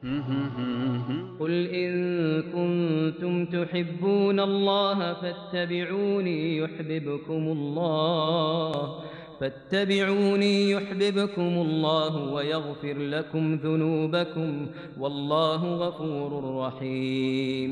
قل إن كنتم تحبون الله فاتبعوني يحببكم الله ويغفر لكم ذنوبكم والله غفور رحيم.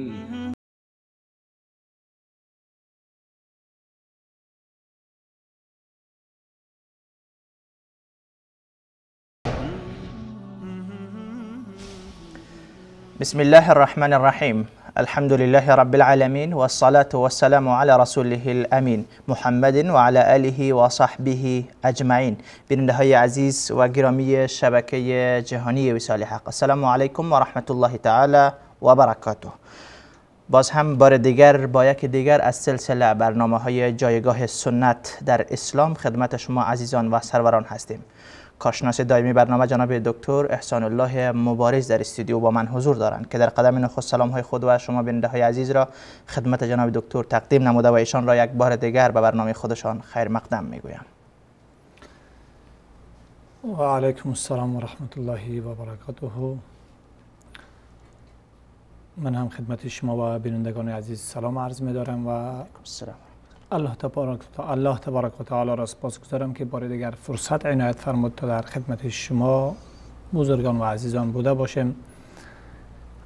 بسم الله الرحمن الرحیم. الحمد لله رب العالمین والصلاة والسلام علی رسوله الامین محمد و علی آله و صحبه اجمعین. بیننده های عزیز و گرامی شبکه جهانی وصال حق، السلام علیکم و رحمت الله تعالی و برکاته. باز هم بار دیگر با یک دیگر از سلسله برنامه های جایگاه سنت در اسلام خدمت شما عزیزان و سروران هستیم. کارشناس دائمی برنامه جناب دکتر احسان الله مبارز در استودیو با من حضور دارند که در قدم نخست سلام های خود و شما بیننده های عزیز را خدمت جناب دکتر تقدیم نموده و ایشان را یک بار دیگر به برنامه خودشان خیر مقدم میگویم. و علیکم السلام و رحمت الله و برکاته. من هم خدمت شما و بینندگان عزیز سلام عرض می‌دارم و السلام. الله تبارک و تعالی را سپاسگزارم که بار دیگر فرصت عنایت فرمود تا در خدمت شما بزرگان و عزیزان بوده باشیم.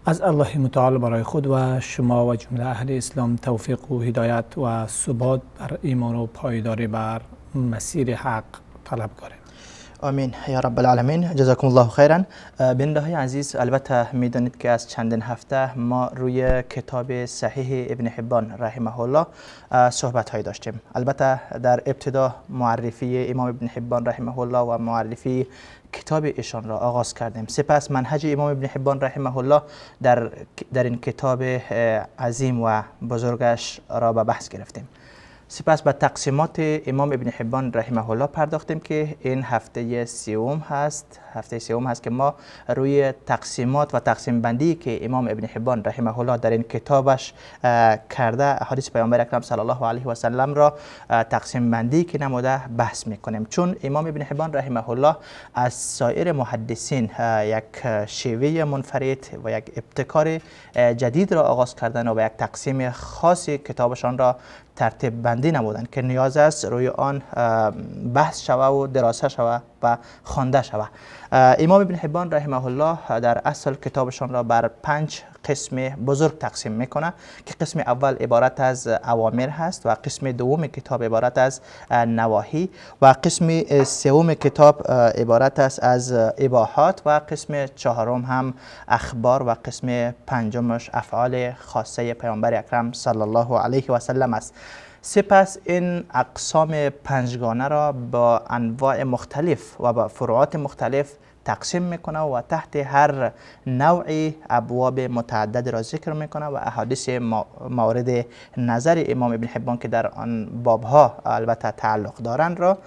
از الله متعال برای خود و شما و جمله اهل اسلام توفیق و هدایت و ثبات بر ایمان و پایداری بر مسیر حق طلب کنیم. آمین یا رب العالمین. جزاکم الله خیرا. بیننده های عزیز، البته میدانید که از چندین هفته ما روی کتاب صحیح ابن حبان رحمه الله صحبت های داشتیم. البته در ابتدا معرفی امام ابن حبان رحمه الله و معرفی کتاب ایشان را آغاز کردیم. سپس منهج امام ابن حبان رحمه الله در این کتاب عظیم و بزرگش را به بحث گرفتیم. سپس به تقسیمات امام ابن حبان رحمه الله پرداختیم که این هفته سوم هست. هفته سوم هست که ما روی تقسیمات و تقسیم بندی که امام ابن حبان رحمه الله در این کتابش کرده، احادیث پیامبر اکرم صلی الله علیه و سلم را تقسیم بندی که نموده بحث میکنیم. چون امام ابن حبان رحمه الله از سایر محدثین یک شیوه منفرد و یک ابتکار جدید را آغاز کردن و یک تقسیم خاص کتابشان را ترتیب بندی نمودند که نیاز است روی آن بحث شوه و دراسه شوه و خوانده شوه. امام ابن حبان رحمه الله در اصل کتابشان را بر 5 قسم بزرگ تقسیم میکنه که قسم اول عبارت از اوامر هست و قسم دوم کتاب عبارت از نواهی و قسم سوم کتاب عبارت است از اباحات و قسم چهارم هم اخبار و قسم پنجمش افعال خاصه پیامبر اکرم صلی الله علیه و سلم است. سپس این اقسام پنجگانه را با انواع مختلف و با فروعات مختلف تقسیم میکنه و تحت هر نوعی ابواب متعدد را ذکر میکنه و احادیث مورد نظر امام ابن حبان که در آن بابها البته تعلق دارند را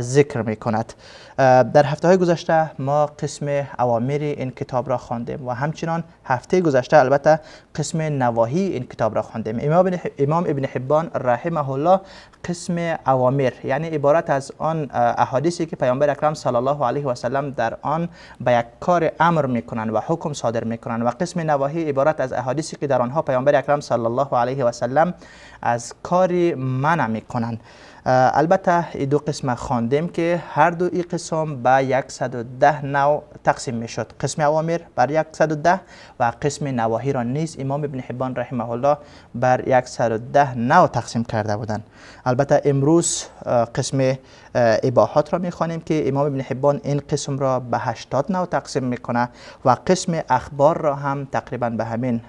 ذکر میکند. در هفته های گذشته ما قسم اوامر این کتاب را خواندیم و همچنان هفته گذشته البته قسم نواهی این کتاب را خواندیم. امام ابن حبان رحمه الله قسم اوامر، یعنی عبارت از آن احادیثی که پیامبر اکرم صلی الله علیه و سلم در آن به یک کار امر میکنند و حکم صادر میکنند، و قسم نواهی عبارت از احادیثی که در آنها پیامبر اکرم صلی الله علیه و سلم از کاری منع میکنند. البته این دو قسم خواندیم که هر دو این قسم به 110 نوع تقسیم میشد. قسم اوامر بر 110 و قسم نواهی را نیز امام ابن حبان رحمه الله بر 110 نوع تقسیم کرده بودند. البته امروز قسم اباحات را میخوانیم که امام ابن حبان این قسم را به 80 نوع تقسیم میکنه و قسم اخبار را هم تقریبا به همین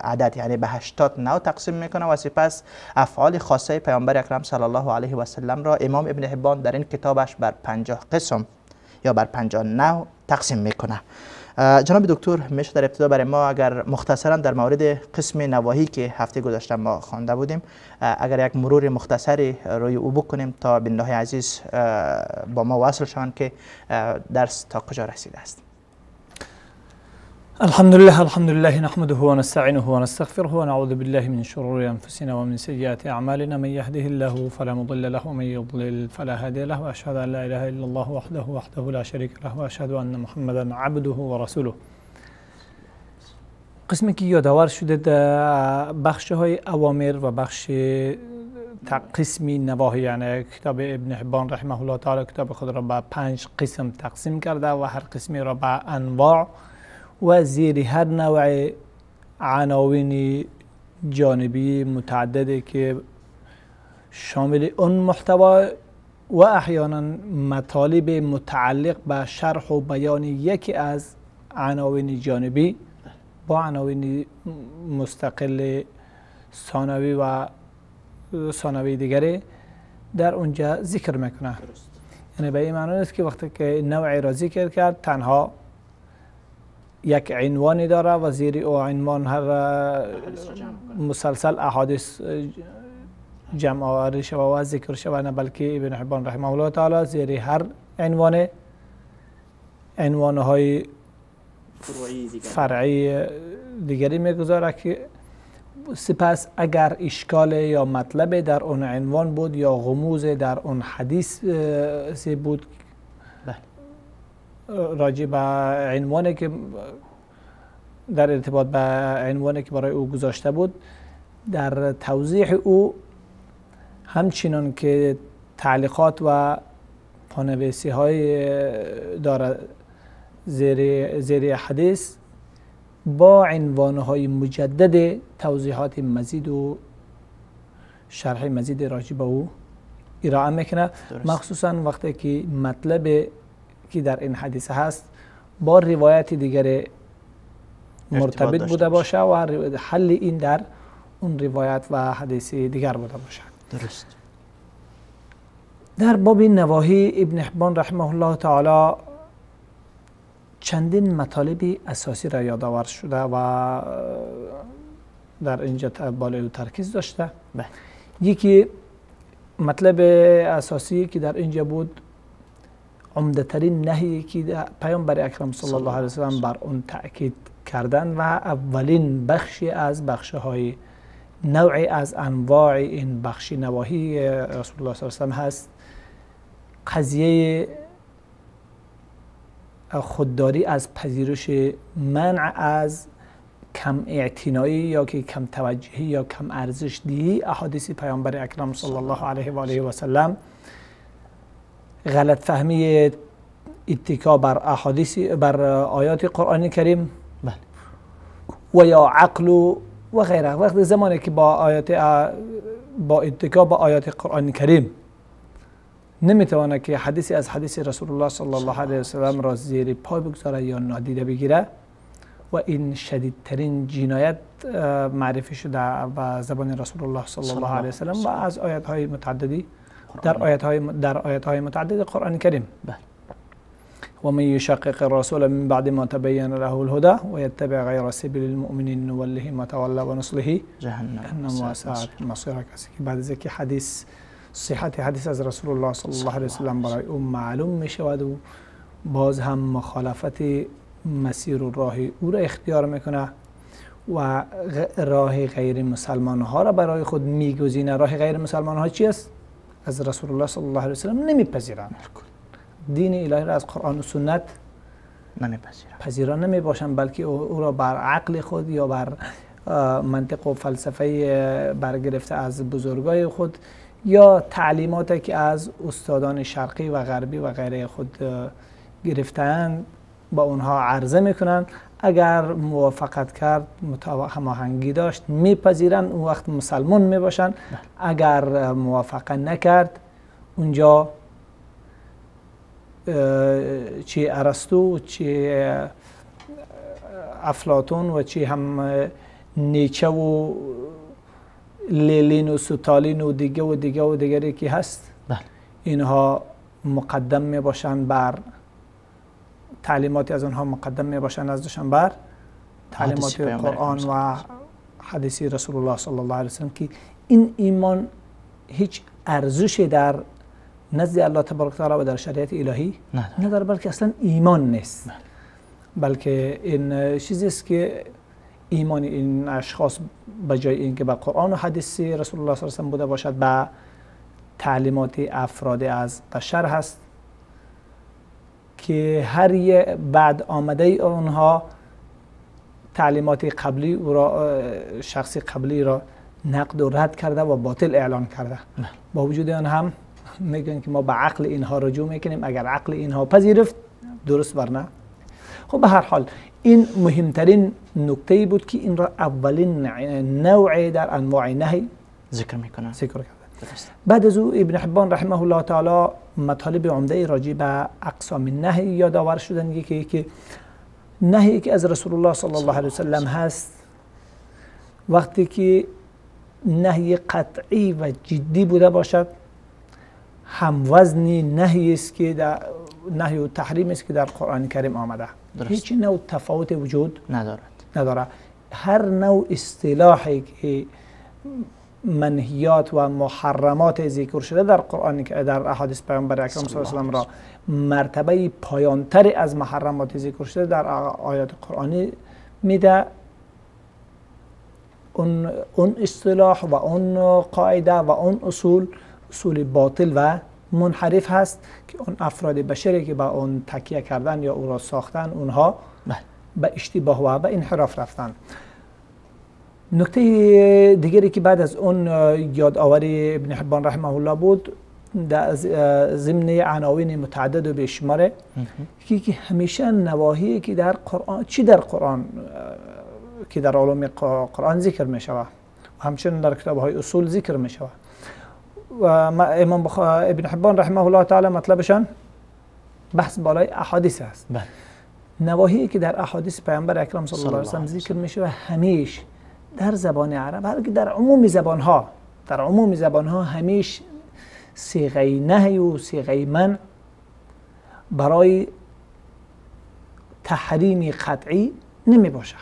عدد، یعنی به 80 نوع تقسیم میکنه و سپس افعال خاصه پیامبر اکرم صلی الله علیه و سلم را امام ابن حبان در این کتابش بر 50 قسم یا بر 50 نوع تقسیم میکنه. جناب دکتر، میشه در ابتدا برای ما اگر مختصرا در مورد قسم نواهی که هفته گذشته ما خوانده بودیم اگر یک مرور مختصری روی او بکنیم تا بیننده‌های عزیز با ما وصل شوند که درس تا کجا رسیده است. الحمد لله، الحمد لله نحمده ونستعينه ونستغفره ونعوذ بالله من شرور أنفسنا ومن سيئات أعمالنا، من يهده الله فلا مضل له ومن يضلل فلا هادي له، وأشهد أن لا إله إلا الله وحده لا شريك له، وأشهد أن محمدا عبده ورسوله. قسمی که یادآور شده در بخش های اوامر و بخش قسمی نواهی، یعنی کتاب ابن حبان رحمه الله تعالی کتاب خود را به 5 قسم تقسیم کرده و هر قسمی را به انواع و زیر هر نوع عناوین جانبی متعددی که شامل اون محتوا و احیانا مطالب متعلق به شرح و بیان یکی از عناوین جانبی با عناوین مستقل ثانوی و ثانوی دیگری در اونجا ذکر میکنه. یعنی به این معنی است که وقتی که نوعی را ذکر کرد تنها یک عنوانی داره و زیر او عنوان هر مسلسل احادیث جمع آوری شوه و ذکر شوه، نه بلکه ابن حبان رحمه الله تعالی زیر هر عنوان عنوانهای فرعی دیگری میگذاره که سپس اگر اشکال یا مطلب در اون عنوان بود یا غموز در اون حدیث بود راجع به عنوانی که در ارتباط به عنوانی که برای او گذاشته بود، در توضیح او همچنان که تعلیقات و پانویسی های داره زیر حدیث با عنوانهای مجدد توضیحات مزید و شرح مزید راجع به او ارائه میکنه، مخصوصا وقتی که مطلب که در این حدیث هست با روایت دیگر مرتبط بوده باشه و حل این در اون روایت و حدیث دیگر بوده باشه. درست. در باب نواهی ابن حبان رحمه الله تعالی چندین مطالب اساسی را یادآور شده و در اینجا بالای او ترکیز داشته. یکی مطلب اساسی که در اینجا بود عمده ترین نهی که پیامبر اکرم صلی الله علیه و سلم بر اون تأکید کردن و اولین بخشی از بخش های نوعی از انواع این بخش نواهی رسول الله صلی الله علیه و سلم هست، قضیه خودداری از پذیرش منع از کم اعتنایی یا که کم توجهی یا کم ارزش دهی احادیث پیامبر اکرم صلی الله علیه و آله و سلم، غلط فهمی اتکا بر احادیث بر آیات قرآن کریم و یا عقل و غیره. وقتی زمانی که با آیات با اتکا با آیات قرآن کریم نمیتونه که حدیثی از حدیث رسول الله صلی الله علیه و سلم را زیر پای بگذاره یا نادیده بگیره و این شدیدترین جنایت معرفی شده به زبان رسول الله صلی الله علیه و سلم و از آیات های متعددی در آیات های متعدد قرآن کریم. و من یشقق الرسول من بعد ما تبین له الهدى ويتبع غیر سبیل المؤمنین نوله ما تولى و نصله جهنم وساءت مصیرا. کسی که بعد از اینکه حدیث صحت حدیث از رسول الله صلی الله علیه و سلم برای او معلوم می شود و باز هم مخالفت مسیر و راه او را اختیار میکنه و راه غیر مسلمان ها را برای خود میگزینه. راه غیر مسلمان ها چی است؟ از رسول الله صلی الله علیه و سلم نمیپذیرند، دین الهی را از قرآن و سنت نمیپذیرند، پذیران نمی باشند، بلکه او را بر عقل خود یا بر منطق و فلسفه برگرفته از بزرگای خود یا تعلیماتی که از استادان شرقی و غربی و غیره خود گرفتند با اونها عرضه میکنند. اگر موافقت کرد، هماهنگی داشت، میپذیرند، اون وقت مسلمان میباشند. اگر موافقه نکرد، اونجا چی ارسطو، چی افلاطون و چی هم نیچه و لینین و ستالین و دیگه و دیگه و دیگری که هست، اینها مقدم می باشند بر تعلیماتی از آنها مقدم می باشند از دوشان بر تعلیمات قرآن و حدیث رسول الله صلی الله علیه و سلم که این ایمان هیچ ارزشی در نزد الله تبارک تعالی و در شریعت الهی نداره، بلکه اصلا ایمان نیست، بلکه این چیزی است که ایمان این اشخاص به جای اینکه به قرآن و حدیث رسول الله صلی الله علیه و سلم بوده باشد، به تعلیمات افراد از بشر هست که هر یه بعد آمده آنها تعلیمات قبلی او را، شخص قبلی را نقد و رد کرده و باطل اعلان کرده. با وجود آن هم میگن که ما به عقل اینها رجوع میکنیم، اگر عقل اینها پذیرفت درست، ورنه. خب به هر حال این مهمترین نکته بود که این را اولین نوع در انواع نهی ذکر میکنه، ذکر کرده. بعد از او ابن حبان رحمه الله تعالی مطالب عمده راجع به اقسام نهی یادآور شدن. یکی که نهی که از رسول الله صلی الله علیه وسلم هست، وقتی که نهی قطعی و جدی بوده باشد، هم وزن نهی است که در نهی و تحریم است که در قرآن کریم آمده. هیچ نوع تفاوت وجود ندارد. هر نوع اصطلاحی که منهیات و محرمات ذکر شده در قرآن، در احادیث پیامبر اکرم صلی الله علیه و سلم را مرتبه پایانتر از محرمات ذکر شده در آیات قرآنی میده، اون اصطلاح و اون قاعده و اون اصول باطل و منحرف هست که اون افراد بشری که با اون تکیه کردن یا او را ساختن، اونها به اشتباه و به انحراف رفتن. نکته دیگری که بعد از اون یادآوری ابن حبان رحمه الله بود در ضمن عناوین متعدد و بیشماره، که همیشه نواهی که در قرآن، چی در قرآن که در علوم قرآن ذکر می شود و همچنین در کتاب های اصول ذکر می شود، و امام ابن حبان رحمه الله تعالی مطلبشان بحث بالای احادیث است. نواهی که در احادیث پیامبر اکرم صلی الله علیه و سلم ذکر می شود همیش در زبان عرب، هر که در عموم زبان ها، همیش صیغه نهی و صیغه منع برای تحریم قطعی نمی باشه.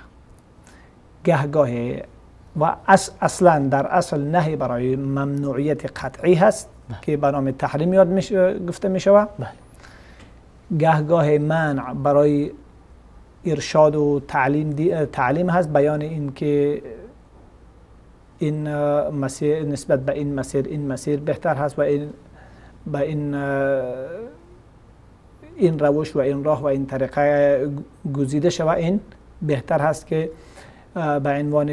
گهگاه و اصلا در اصل نهی برای ممنوعیت قطعی هست که به نام تحریم یاد گفته می شود. گهگاه منع برای ارشاد و تعلیم هست، بیان این که این مسیر نسبت به این مسیر، این مسیر بهتر هست و این به این روش و این راه و این طریقه گزیده شود، این بهتر هست که به عنوان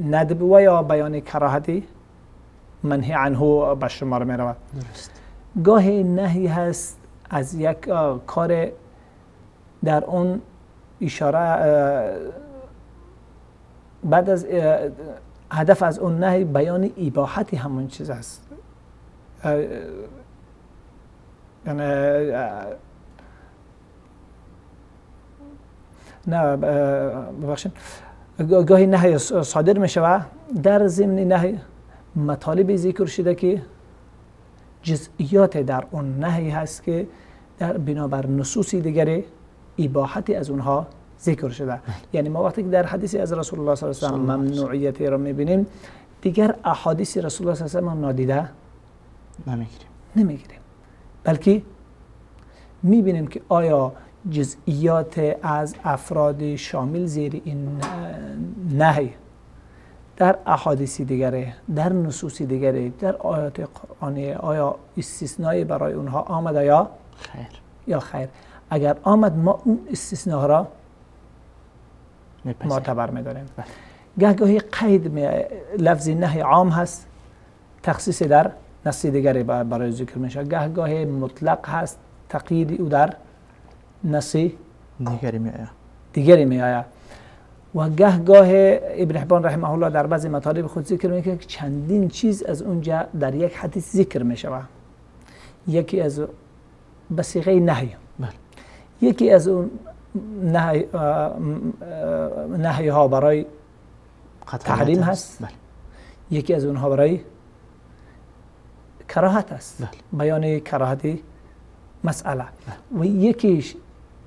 ندب و یا بیان کراهتی منهی عنه به شمار می رود. گاهی نهی هست از یک کار، در اون اشاره بعد از هدف از اون نهی بیان اباحت همون چیز است. یعنی نه ببخشید، گاهی نهی صادر می شود، در ضمن نهی مطالب ذکر شده که جزئیات در اون نهی هست که در بنابر نصوص دیگری اباحتی از اونها ذکر شده. یعنی ما وقتی که در حدیث از رسول الله صلی الله علیه و سلم ممنوعیت را میبینیم، دیگر احادیث رسول الله صلی الله علیه و سلم نادیده نمیگیریم، بلکه میبینیم که آیا جزئیات از افراد شامل زیر این نهی در احادیث دیگره، در نصوص دیگره، در آیات قرآنی آیا استثنایی برای اونها آمده یا خیر؟ یا خیر. اگر آمد ما اون استثناء را معتبر می‌داریم. گهگاهی قید لفظ نهی عام هست، تخصیص در نص دیگری برای ذکر میشه. گهگاهی مطلق هست، تقیید او در نص دیگری میآید. و گهگاه ابن حبان رحمه الله در بعضی مطالب خود ذکر میکنه که چندین چیز از اونجا در یک حدیث ذکر میشود. یکی از به صیغه نهی، یکی از اون نهی ها برای تحریم هست، یکی از اونها برای کراهت است، بیان کراهت مسئله. و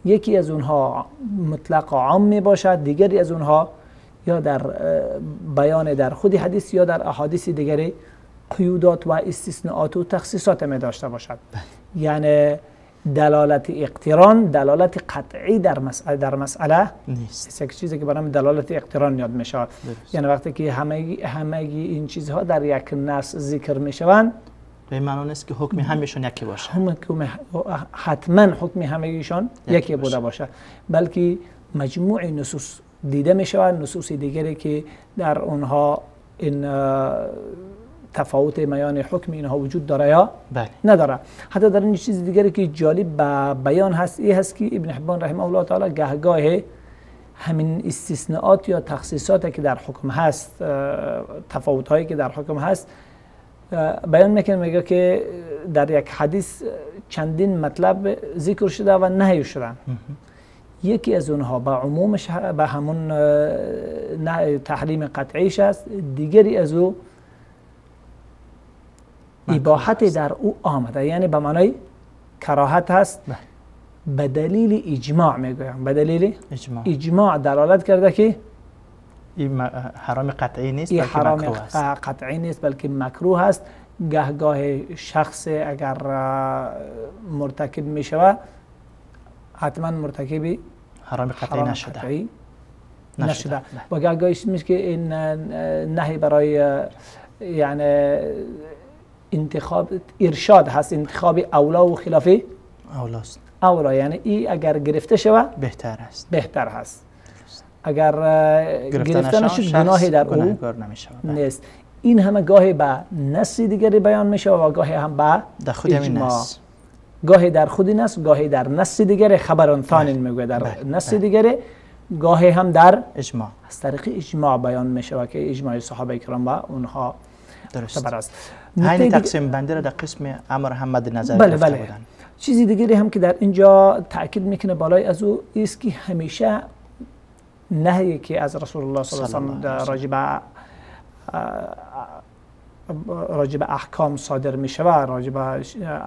یکی از اونها مطلق عام می باشد، دیگری از اونها یا در بیان در خود حدیث یا در احادیث دیگری قیودات و استثناءات و تخصیصات می داشته باشد. یعنی دلالت اقتران دلالت قطعی در مسئله نیست. یک چیزی که برام دلالت اقتران یاد می شود. یعنی وقتی که همگی این چیزها در یک نص ذکر می شوند، به معنی نیست که حکم همشون یکی باشه، حتما حکم همگیشان یکی بوده باشه، بلکه مجموع نصوص دیده می شود، نصوص دیگری که در اونها این تفاوت میان حکم اینها وجود داره یا بله. نداره. حتی در این چیز دیگری که جالب به بیان هست این هست که ابن حبان رحمه الله تعالی گهگاه همین استثناءات یا تخصیصات که در حکم هست، تفاوت هایی که در حکم هست بیان میکنه، میگه که در یک حدیث چندین مطلب ذکر شده و نهی شدن، یکی از اونها به عمومش به همون تحریم قطعیش است، دیگری از او اباحت در او آمده، یعنی به معنای کراهت هست. به دلیل اجماع میگویم، به دلیل اجماع دلالت کرده که این حرام قطعی نیست، این بلکه حرام مکروه است. قطعی نیست بلکه مکروه است. گهگاه شخص اگر مرتکب می شود حتما مرتکب حرام قطعی نشده، نشده. و گهگاهش میشه که این نهی برای یعنی انتخاب ارشاد هست، انتخاب اولا و خلافی اولاست، اولا یعنی ای اگر گرفته شود بهتر است، بهتر هست. اگر گرفته نشد گناهی در او نیست. این همه گاهی به نص دیگری بیان میشه و گاهی هم به در خود همین نص، گاهی در خود نص، گاهی در نص دیگری خبر ثانی میگه در نص دیگری، گاهی هم در اجماع، از طریق اجماع بیان میشه که اجماع صحابه کرام و اونها درست است. همین تقسیم بندی را در قسم امر هم مد نظر بله گرفته بله. بودن. چیزی دیگری هم که در اینجا تاکید میکنه بالای از او است که همیشه نهی که از رسول الله صلی الله علیه و سلم راجع به احکام صادر میشه و راجع به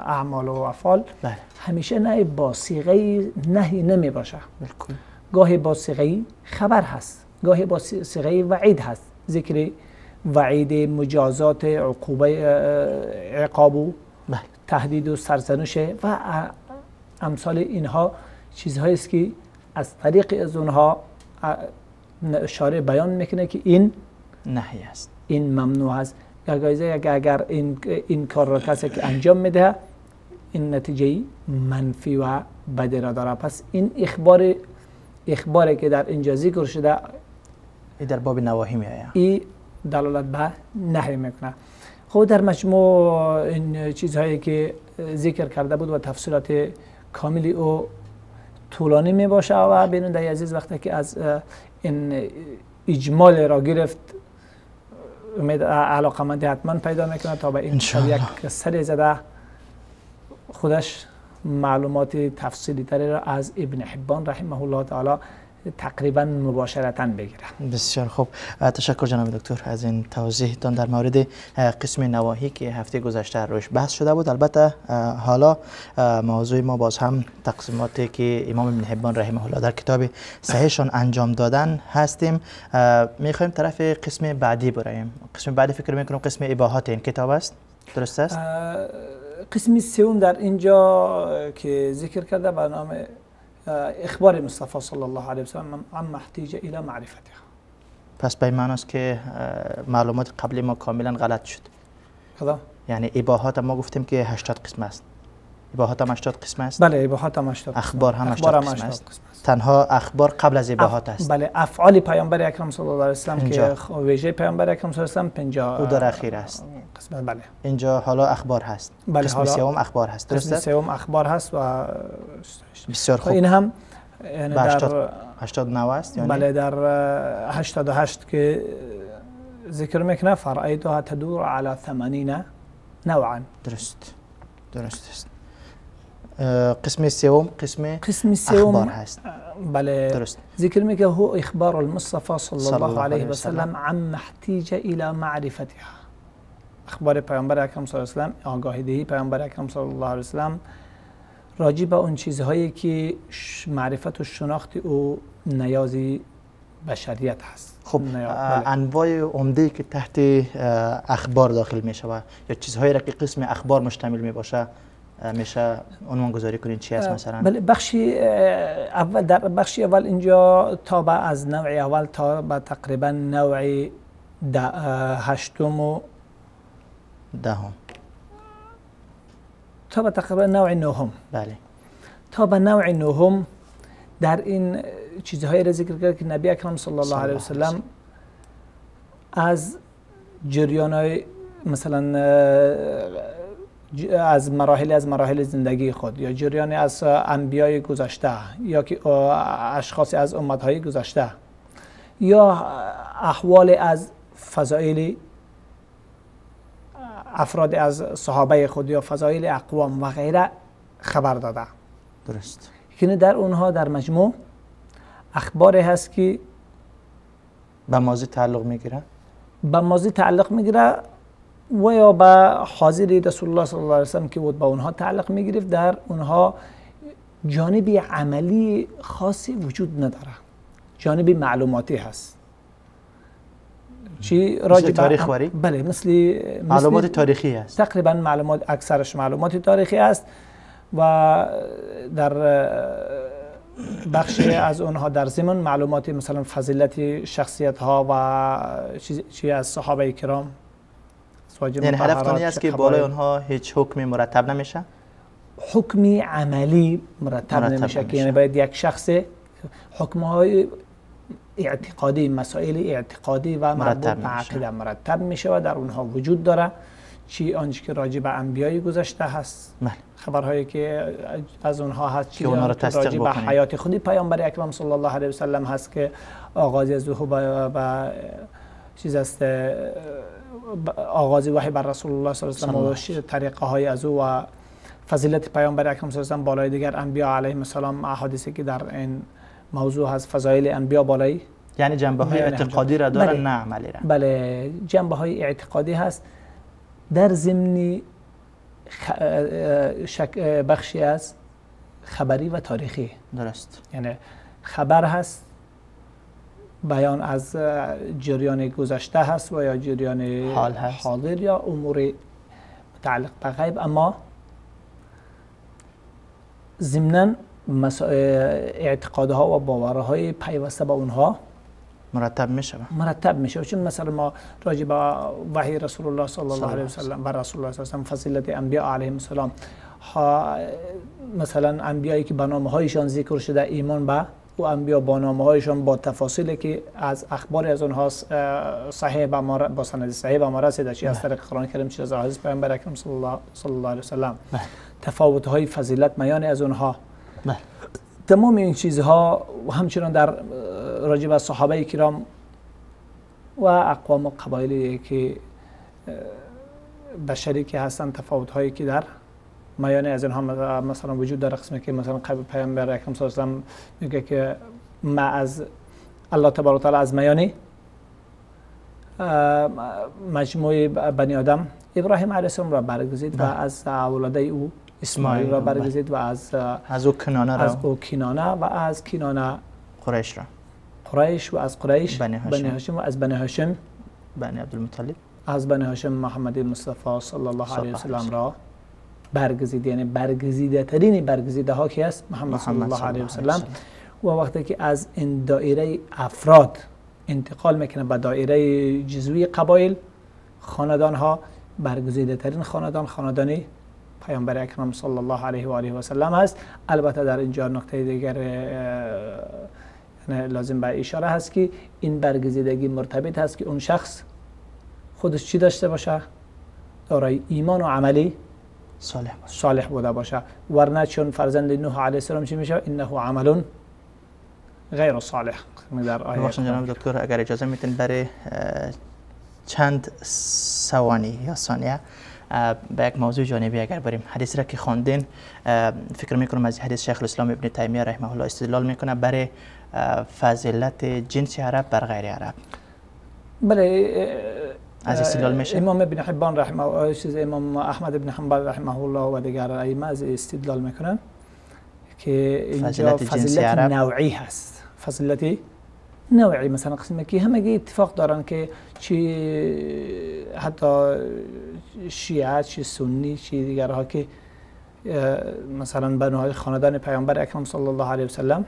اعمال و افعال، بله. همیشه نهی با صیغه نهی نمی باشه. بالکل. گاهی با صیغه خبر هست، گاهی با صیغه وعید هست، ذکر وعید، مجازات، عقوبه، عقاب و بله. تهدید و سرزنش و امثال اینها چیزهایی است که از طریق از اونها شارع بیان میکنه که این نهی است، این ممنوع است. اگر این کار را کسی که انجام میده این نتیجه منفی و بدی را داره. پس این اخباری که در اینجا ذکر شده این در باب نواهی میآید، این دلالت به نهی میکنه. خب در مجموع این چیزهایی که ذکر کرده بود و تفصیلات کاملی او طولانی می باشه و بیننده عزیز وقتی که از این اجمال را گرفت امید علاقمندی حتما پیدا میکنه تا به این یک سری زده خودش معلومات تفصیلی تری را از ابن حبان رحمه الله تعالی تقریبا مباشرتا بگیره. بسیار خوب، تشکر جناب دکتر از این توضیحتان در مورد قسم نواهی که هفته گذشته روش بحث شده بود. البته حالا موضوع ما باز هم تقسیماتی که امام ابن حبان رحمه الله در کتاب صحیحشان انجام دادن هستیم. میخوایم طرف قسم بعدی براییم. قسم بعدی فکر میکنم قسم اباحات این کتاب است، درست است؟ قسم سوم در اینجا که ذکر کرده به نام اخبار مصطفی صلی الله علیه و سلم عما احتیج الی معرفتها. پس به این معناست که معلومات قبلی ما کاملا غلط شد. کدام؟ یعنی اباحات ما گفتیم که 80 قسم است. اباحات هم 80 قسم است؟ بله، اباحات هم 80 قسم. اخبار هم 80 قسم است. تنها اخبار قبل از اباحات است. بله، افعال پیامبر اکرم صلی الله علیه و سلم که ویژه پیامبر اکرم صلی الله علیه و سلم 50 او در اخیر است. قسم بله. اینجا حالا اخبار هست. بله، قسم سوم اخبار هست. درست است؟ قسم سوم اخبار هست و بسیار خوب. این هم یعنی در 89 است یعنی بله، در 88 که ذکر میکنه فرأیتها تدور علی 80 نوعا. درست درست است. قسم سوم قسم اخبار هست. بله درست. ذکر میکنه هو اخبار المصطفى صلی الله علیه و سلم عما احتیج الی معرفتها. اخبار پیامبر اکرم صلی الله علیه و سلم، آگاهی دهی پیامبر اکرم صلی الله علیه و سلم راجع به اون چیزهایی که معرفت و شناخت او نیازی بشریت هست. خب انواع عمده که تحت اخبار داخل می شود یا چیزهایی را که قسم اخبار مشتمل می باشه میشه عنوان گذاری کنین چی است مثلا؟ بله، بخشی اول در بخشی اول اینجا تا به از نوع اول تا به تقریبا نوع هشتم و دهم تا به تقریبا نوع نهم. بله، تا به نوع نهم در این چیزهایی را ذکر کرد که نبی اکرم صلی الله علیه و سلم از جریان‌های مثلا از مراحل زندگی خود یا جریان از انبیای گذشته یا که اشخاص از امتهای گذشته یا احوال از فضایل افراد از صحابه خود یا فضایل اقوام و غیره خبر داده. درست. که در اونها در مجموع اخباری هست که به ماضی تعلق میگیره، به ماضی تعلق میگیره و یا به حاضر رسول الله صلی الله علیه و سلم که بود به اونها تعلق میگرفت. در اونها جانب عملی خاصی وجود نداره، جانب معلوماتی هست. چی راجع تاریخ واری؟ بله، مثل معلومات تاریخی است. تقریبا معلومات، اکثرش معلومات تاریخی است و در بخش از اونها در ضمن معلومات مثلا فضیلت شخصیت ها و چی از صحابه کرام. یعنی هدفتون این است که بالای اونها هیچ حکمی مرتب نمیشه؟ حکمی عملی مرتب نمیشه که یعنی باید یک شخص حکمهای اعتقادی، مسائل اعتقادی و مربوط به عقیده مرتب میشه و در اونها وجود داره. چی آنچه که راجع به انبیای گذشته هست، بله، خبرهایی که از اونها هست، چی راجع به حیات خودی پیامبر اکرم صلی الله علیه و سلم هست که آغاز از او به چیز است، آغاز وحی بر رسول الله صلی الله علیه و سلم و طریقه های از او و فضیلت پیامبر اکرم صلی الله علیه و سلم بالای دیگر انبیا علیهم السلام، احادیثی که در این موضوع هست، فضایل انبیا بالای، یعنی جنبه های اعتقادی را داره، نه عملی را. بله، جنبه های اعتقادی هست در ضمن بخشی از خبری و تاریخی. درست. یعنی خبر هست، بیان از جریان گذشته هست و یا جریان حال هست، حاضر یا امور متعلق به غیب، اما ضمناً اعتقادها و باورهای پیوسته به اونها مرتب میشه، مرتب میشه. چون مثلا ما راجع به وحی رسول الله صلی الله علیه و سلم و رسول الله صلی الله علیه و سلم، فضیلت انبیا علیهم السلام، مثلا انبیایی که به نامهایشان ذکر شده، ایمان به و انبیا با نامهایشان با تفاصیلی که از اخبار از اونها صحیح به ما، با سند صحیح به ما رسیده، چی از طریق قرآن کریم، چی از احادیث پیامبر اکرم صلی الله علیه و سلم، تفاوت‌های فضیلت میان از اونها، تمام این چیزها و همچنان در راجع به صحابه کرام و اقوام و قبایلی که بشری که هستند، تفاوت‌هایی که در میان از اینها مثلا وجود داره. قسمی که مثلا قبل پیامبر اکرم صلی الله علیه و سلم میگه که ما از الله تبارک و تعالی از میان مجموعه بنی آدم ابراهیم علیه السلام را برگزید و از اولاده او اسماعیل را برگزید و از او کنانه را، از او کنانه و از کنانه قریش را، قریش و از قریش بنی هاشم و از بنی هاشم بنی عبدالمطلب، از بنی هاشم محمد مصطفی صلی الله علیه و سلم را برگزید. یعنی برگزیده ترین برگزیده ها که است محمد صلی الله علیه و سلم. و وقتی که از این دایره افراد انتقال میکنه به دایره جزوی قبایل، خاندان ها، برگزیده ترین خاندان خاندانی پیامبر اکرم صلی الله علیه و آله و سلم است. البته در اینجا نکته دیگر لازم به اشاره هست که این برگزیدگی مرتبط هست که اون شخص خودش چی داشته باشه؟ دارای ایمان و عملی صالح باشه، صالح بوده باشه. ورنه چون فرزند نوح علیه السلام چی میشه؟ انه عمل غیر صالح. در آیه جناب دکتر اگر اجازه میتین برای چند ثوانی یا ثانیه به یک موضوع جانبی اگر بریم، حدیث را که خواندین فکر میکنم از حدیث شیخ الاسلام ابن تیمیه رحمه الله استدلال میکنه برای فضیلت جنس عرب بر غیر عرب. بله، از استدلال میشه. امام ابن حبان رحمه الله، امام احمد ابن حنبل رحمه الله و دیگر ائمه از استدلال میکنن که اینجا فضیلت نوعی هست، فضیلت نوعی. مثلا قسمی که همگی اتفاق دارن که چی حتی شیعه، چی سنی، چی دیگرها که مثلا بنوهای خاندان پیامبر اکرم صلی الله علیه و سلم،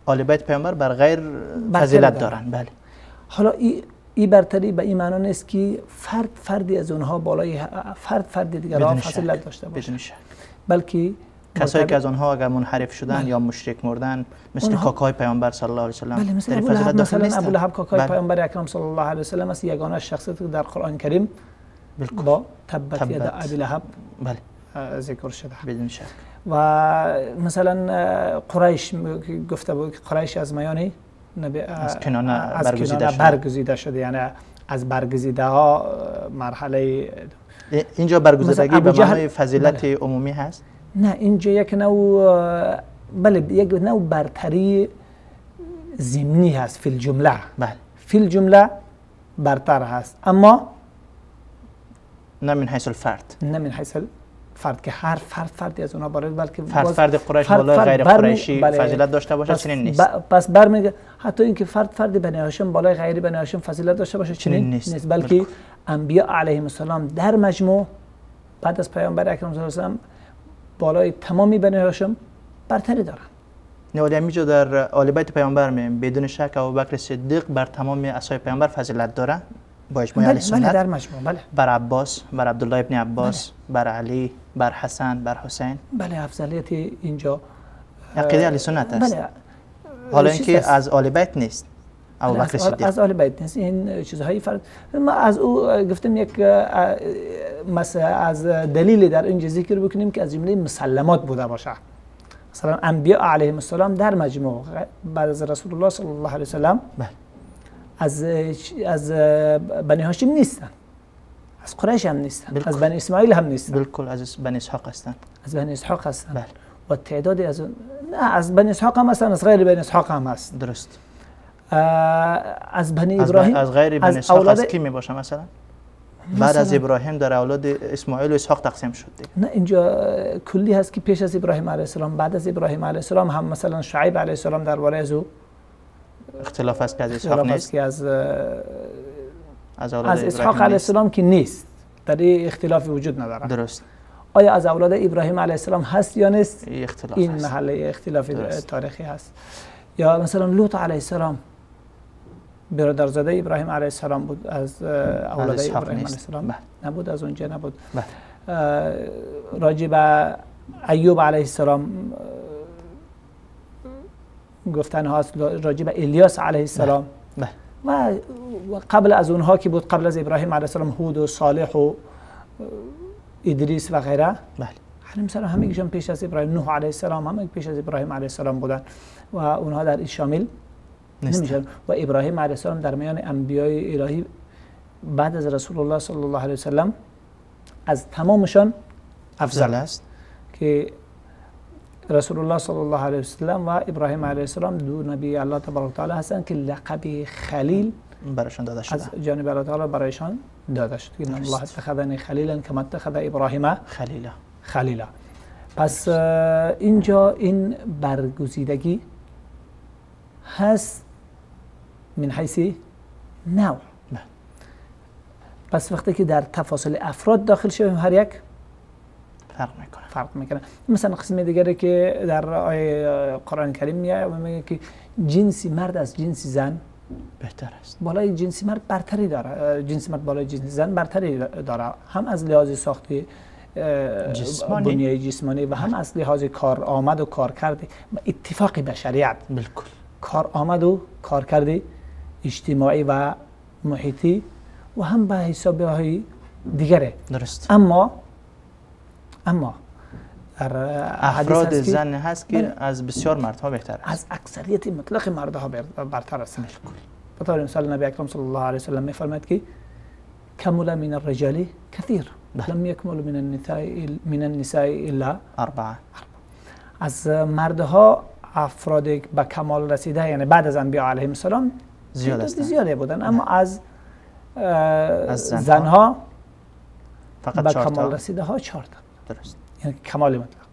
آل بیت پیامبر بر غیر فضیلت دارن. بله. حالا این برتری به این معنا نیست که فرد فردی از اونها بالای فرد فردی دیگرها فضیلت داشته باشه، بلکه کسایی که از آنها اگر منحرف شدن بله. یا مشرک مردن، مثل کاکای پیامبر صلی الله علیه و سلم. بله، مثل ابو لهب، مثلا ابو لهب کاکای بله. پیامبر اکرم صلی الله علیه و سلم است، یگانه شخصیت که در قرآن کریم با تبت ید ابی لهب بله ذکر شده بدون شک. و مثلا قریش گفته بود که قریش از میان از کنانه برگزیده شده، یعنی از برگزیده ها مرحله اینجا برگزیدگی به معنای فضیلت بله. عمومی هست؟ نه، اینجا یک نوع بله یک نوع برتری ضمنی هست فی الجمله. بله فی الجمله برتر هست، اما نه من حیث الفرد، نه من حیث الفرد که هر فرد فردی از اونها بارد، بلکه فرد قریش بالای غیر قریشی بله. فضیلت داشته باشه چنین نیست. پس برمیگه حتی اینکه فرد فرد بنی هاشم بالای غیر بنی هاشم فضیلت داشته باشه چنین نیست، بلکه انبیا علیهم السلام در مجموع بعد از پیامبر اکرم صلی الله علیه و بالای تمامی بنی هاشم برتری دارن. نه ولی همینجا در آل بیت پیامبر میم بدون شک ابوبکر صدیق بر تمام اصحاب پیامبر فضیلت داره با اجماع اهل سنت. بله در مجموع بله. بر عباس، بر عبدالله ابن عباس، بله. بر علی، بر حسن، بر حسین. بله افضلیت اینجا عقیده اهل سنت است. بله. حالا اینکه از آل بیت نیست ابوبکر صدیق، از آل بیت نیست، این چیزهای فرد ما از او گفتم یک مثلا از دلیل در اینجا ذکر بکنیم که از جمله مسلمات بوده باشه. مثلا انبیاء علیهم السلام در مجموع بعد از رسول الله صلی الله علیه و سلم بله. از بنی هاشم نیستن، از قریش هم نیستن، از بنی اسماعیل هم نیستن، بالکل از بنی اسحاق هستن، از بنی اسحاق هستن. بله. و تعدادی از نه از بنی اسحاق هم هستن، از غیر بنی اسحاق هم هست. درست. از بنی ابراهیم، از غیر بنی اسحاق از کی می باشه مثلا؟ بعد از ابراهیم در اولاد اسماعیل و اسحاق تقسیم شد دیگه. نه اینجا کلی هست که پیش از ابراهیم علیه السلام، بعد از ابراهیم علیه السلام هم مثلا شعیب علیه السلام درباره از او اختلاف است که از اسحاق نیست، که از اسحاق علیه السلام که نیست، در این اختلافی وجود نداره. درست. آیا از اولاد ابراهیم علیه السلام هست یا نیست؟ اختلاف این هست. محله اختلاف تاریخی هست. یا مثلا لوط علیه السلام برادرزاده ابراهیم علیه السلام بود، از اولاد ابراهیم علیه السلام نبود، از اونجا نبود. راجع به ایوب علیه السلام گفتن هاست، راجع به الیاس علیه السلام. و قبل از اونها که بود، قبل از ابراهیم علیه السلام هود و صالح و ادریس و غیره. بله. مثلا همگیشون پیش از ابراهیم، نوح علیه السلام همه پیش از ابراهیم علیه السلام بودن و اونها در این شامل نمیشن. و ابراهیم علیه السلام در میان انبیای الهی بعد از رسول الله صلی الله علیه و سلم از تمامشان افضل است که رسول الله صلی الله علیه و سلم و ابراهیم علیه السلام دو نبی الله تبارک و تعالی هستند که لقب خلیل برایشان داده شده، از جانب الله تعالی برایشان داده شد. ان الله اتخذنی خلیلا کما اتخذ ابراهیم خلیلا. خلیلا. پس اینجا این برگزیدگی هست من حیث نوع. پس وقتی که در تفاصیل افراد داخل شویم هر یک فرق میکنه. مثلا قسم دیگری که در آیه قرآن کریم میاد و میگه که جنس مرد از جنس زن بهتر است، بالای جنس مرد برتری داره، جنس مرد بالای جنس زن برتری داره، هم از لحاظ ساخت جسمانی، بنیه جسمانی و هم از لحاظ کار آمد و کار کرد، اتفاق بشریت، بالکل کار آمد و کار کرد اجتماعی و محیطی و هم به حساب های دیگره. درست. اما در افراد زن هست که از بسیار مردها بهتر است، از اکثریت مطلق مردها برتر است. به طور مثال نبی اکرم صلی الله علیه و سلم میفرماید که کمل من الرجال کثیر لم یکمل من النساء الا اربعه. از مردها افراد به کمال رسیده، یعنی بعد از انبیا علیهم السلام زیاده بودن، اما از زنها فقط به کمال رسیده ها 4 تا. درست. یعنی کمال مطلق.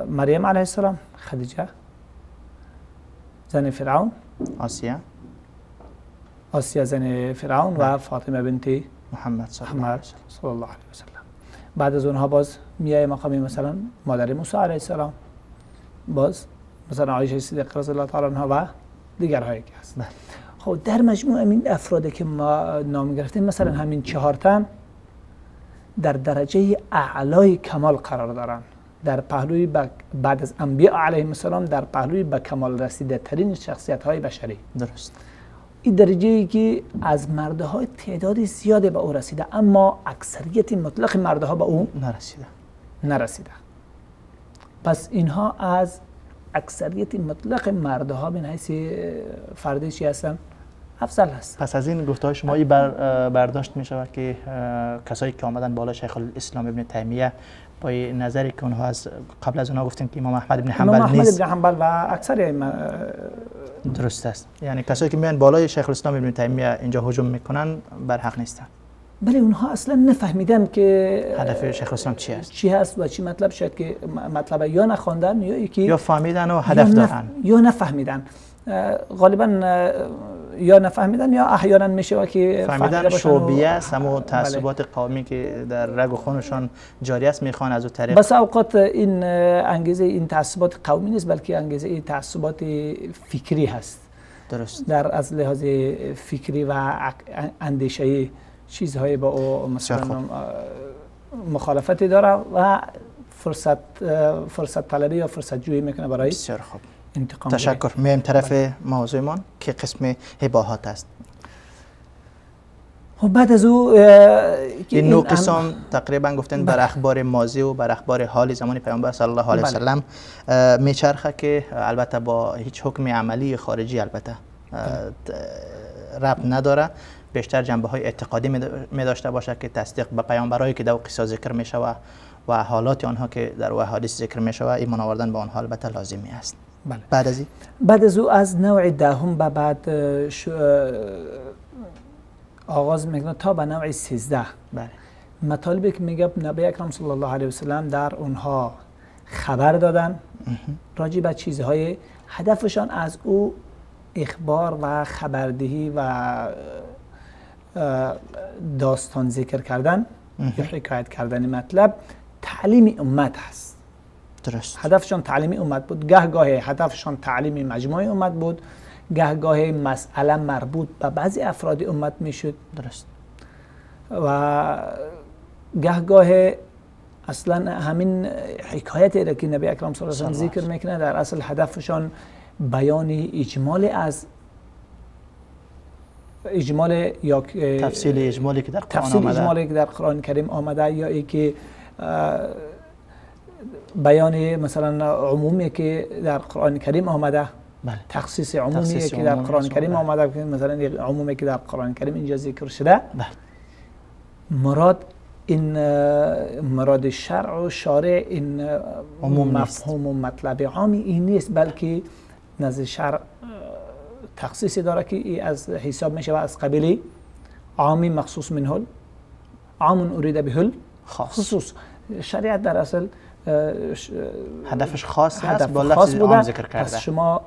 مریم علیه السلام، خدیجه زن فرعون، آسیه زن فرعون و فاطمه بنت محمد صلی الله علیه و سلم. بعد از اونها باز میای مقامی مثلا مادر موسی علیه السلام، باز مثلا عایشه صدیقه رضی الله تعالی عنها و دیگرهایی که هست. خب در مجموع این افرادی که ما نام گرفتیم، مثلا همین 4 تن در درجه اعلای کمال قرار دارن. در پهلوی بعد از انبیاء علیهم السلام در پهلوی به کمال رسیده ترین شخصیت های بشری. درست. این درجه ای که از مردهای تعداد زیاد به او رسیده، اما اکثریت مطلق مردها به او نرسیده. پس اینها از اکثریت مطلق مردها من حیث فردی چی هستن؟ افضل هست. پس از این گفته های شما این برداشت می شود که کسایی که آمدن بالا شیخ الاسلام ابن تیمیه با نظری که اونها از قبل از اونها گفتیم که امام احمد ابن حنبل نیست، احمد ابن حنبل و اکثر درست است، یعنی کسایی که میان بالای شیخ الاسلام ابن تیمیه اینجا هجوم میکنن بر حق نیستن. بله، اونها اصلا نفهمیدن که هدف شیخ الاسلام چی است، چی هست و چی مطلب. شاید که مطلب یا نخواندن یا یکی یا فهمیدن و هدف دارن یا نفهمیدن. غالبا یا نفهمیدن یا احیانا میشه که فهمیدن شعبیه است، همون تعصبات قومی که در رگ و خونشان جاری است میخوان از او طریق. بس اوقات این انگیزه این تعصبات قومی نیست، بلکه انگیزه این تعصبات فکری هست. درست. در از لحاظ فکری و اندیشه‌ای چیزهای با او مثلا مخالفتی داره و فرصت طلبی یا فرصت جویی میکنه برای بسیار خوب انتقام. تشکر. میایم طرف موضوعمان که قسم هباهات است. خب بعد از او این نوع قسم تقریبا گفتن بر اخبار ماضی و بر اخبار حال زمان پیامبر صلی الله علیه و سلم میچرخه که البته با هیچ حکم عملی خارجی البته ربط نداره، بیشتر جنبه های اعتقادی می داشته باشه که تصدیق به پیامبرایی که در قصه ذکر می شود و حالات آنها که در احادیث ذکر می شود ایمان آوردن به آنها البته لازمی است. بله. بعد از این بعد از او از نوع دهم به بعد آغاز میکنه تا به نوع 13. بله. مطالبی که میگه نبی اکرم صلی الله علیه و سلم در اونها خبر دادن راجع به چیزهای هدفشان از او اخبار و خبردهی و داستان ذکر کردن یا حکایت کردن مطلب تعلیم امت هست. درست. هدفشان تعلیم امت بود. گهگاه هدفشان تعلیم مجموعه امت بود، گهگاه مسئله مربوط به بعضی افراد امت میشد. درست. و گهگاه اصلا همین حکایتی را که نبی اکرم صلی الله علیه و سلم ذکر میکنه در اصل هدفشان بیان اجمال از اجمال یا تفصیل اجمالی که در قرآن تفصیل آمده، اجمالی که در قرآن کریم آمده، یا ای که بیان مثلا عمومی که در قرآن کریم آمده. بله. تخصیص عمومی که در قرآن کریم آمده، مثلا عمومی که در قرآن کریم اینجا ذکر شده. بله. مراد این مراد شرع و شارع این مفهوم و مطلب عامی این نیست، بلکه نزد شرع تخصیصی داره که ای از حساب میشه و از قبیل عامی مخصوص منه عام اريد به خصوص. شریعت در اصل هدفش خاص هست، با لفظ عام ذکر کرده. پس شما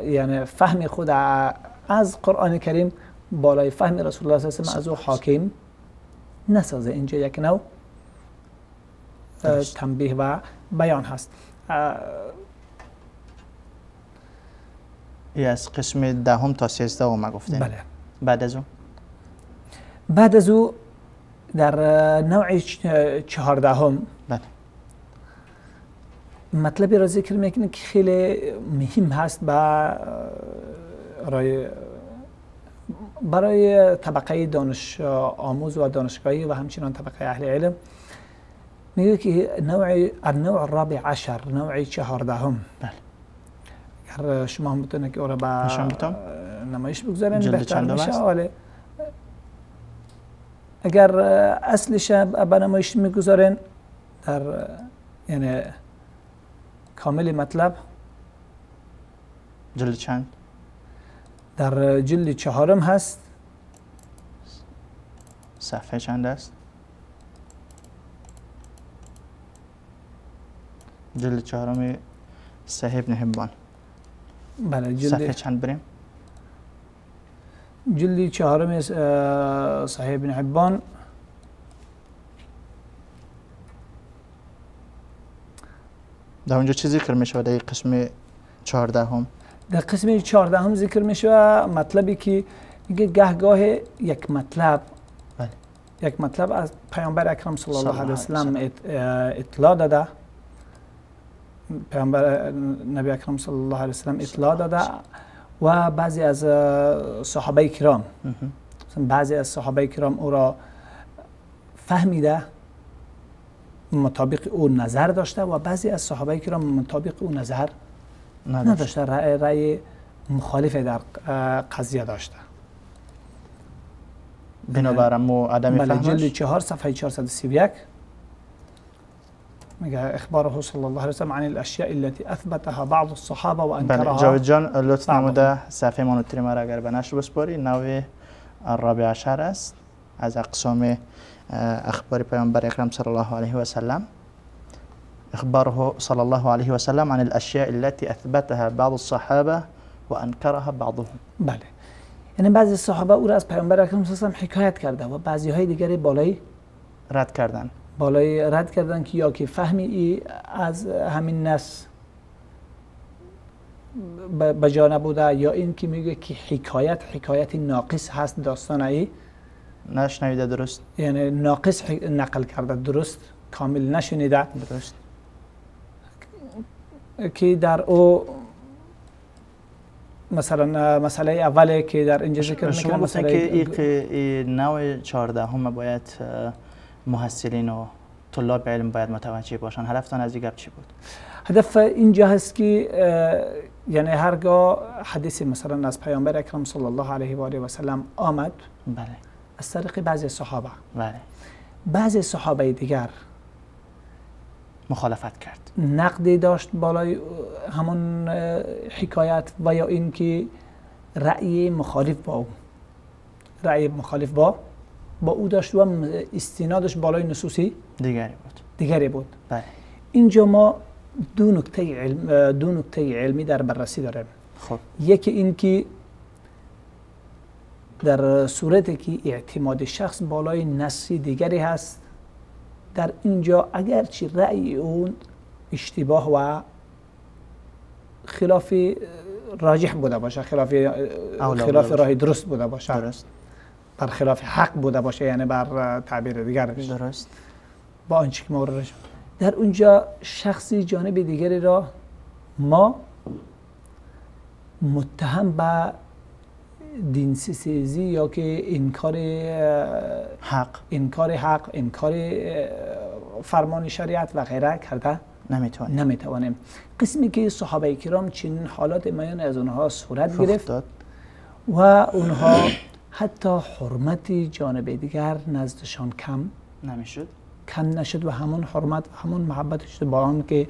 یعنی فهم خود از قرآن کریم بالای فهم رسول الله صلی الله علیه و سلم از او حاکم نسازه. اینجا یک نوع تنبیه و بیان هست. از قسم دهم تا 13 ما گفتیم. بله. بعد از او بعد از او در نوع 14 بله مطلبی را ذکر میکنه که خیلی مهم هست برای طبقه دانش آموز و دانشگاهی و همچنان طبقه اهل علم. میگه که النوع الرابع عشر، نوع 14. بله. اگر شما هم بتونه که او را به نمایش بگذارین بهتر میشه. ولی اگر اصلش به نمایش میگذارین در یعنی کامل مطلب جلد چند؟ در جلد 4 هست. صفحه چند است؟ جلد 4 صحیح ابن حبان. بله. جلد صفحه چند بریم؟ جلد 4 صحیح ابن حبان. در اونجا چی ذکر میشه در قسم 14؟ در قسم 14 ذکر میشه مطلبی که میگه گهگاه یک مطلب بله. یک مطلب از پیامبر اکرم صلی الله علیه و سلم اطلاع داده، پیامبر نبی اکرم صلی الله علیه و سلم اطلاع داده و بعضی از صحابه کرام، بعضی از صحابه کرام او را فهمیده، مطابق او نظر داشته و بعضی از صحابه کرام مطابق او نظر نداشته، رأی مخالف در قضیه داشته. بنابراین مو عدم فهمش. جلد 4 صفحه 431 میگه اخباره صلی الله علیه و سلم عن الاشیاء التي اثبتها بعض الصحابه وانكرها. بله جاوید جان لطف نموده صفحه مانوتری ما را اگر به نشر بسپاری، نوع الرابع عشر است از اقسام اخبار پیامبر اکرم صلی الله علیه و سلم. اخباره صلی الله علیه و سلم عن الاشیاء التي اثبتها بعض الصحابه وانكرها بعضهم. بله یعنی بعضی صحابه او را از پیامبر اکرم صلی الله علیه و سلم حکایت کرده و بعضی های دیگری بالای رد کردن، بالای رد کردن که یا که فهمی ای از همین نص به جا نبوده، یا این که میگه که حکایت ناقص هست، داستان ای نشنیده درست، یعنی ناقص نقل کرده، درست کامل نشنیده درست، که در او مثلا مسئله اوله که در اینجا ذکر میکنه، مسئله که نوع 14 هم باید محصلین و طلاب علم باید متوجه باشن. هدفتان از این گپ چی بود؟ هدف اینجا هست که یعنی هرگاه حدیث مثلا از پیامبر اکرم صلی الله علیه و آله و سلم آمد، بله، از طریق بعضی صحابه، بله، بعضی صحابه دیگر مخالفت کرد، نقدی داشت بالای همون حکایت و یا اینکه رأی مخالف با او، رأی مخالف با او داشت و استنادش بالای نصوصی دیگری بود. بله. اینجا ما دو نکته علمی در بررسی داریم. خب. یکی این که در صورتی که اعتماد شخص بالای نص دیگری هست، در اینجا اگرچه رأی اون اشتباه و خلاف راجح بوده باشه، خلاف راه درست بوده باشه، درست، بر خلاف حق بوده باشه، یعنی بر تعبیر دیگرش درست، با آنچه که موردش در اونجا شخصی جانب دیگری را ما متهم به دین سیزی یا که انکار حق، انکار فرمان شریعت و غیره کرده نمیتوانیم. قسمی که صحابه کرام چنین حالات میان از اونها صورت گرفت و اونها حتی حرمت جانب دیگر نزدشان کم نشد و همون حرمت و همون محبتش با آن که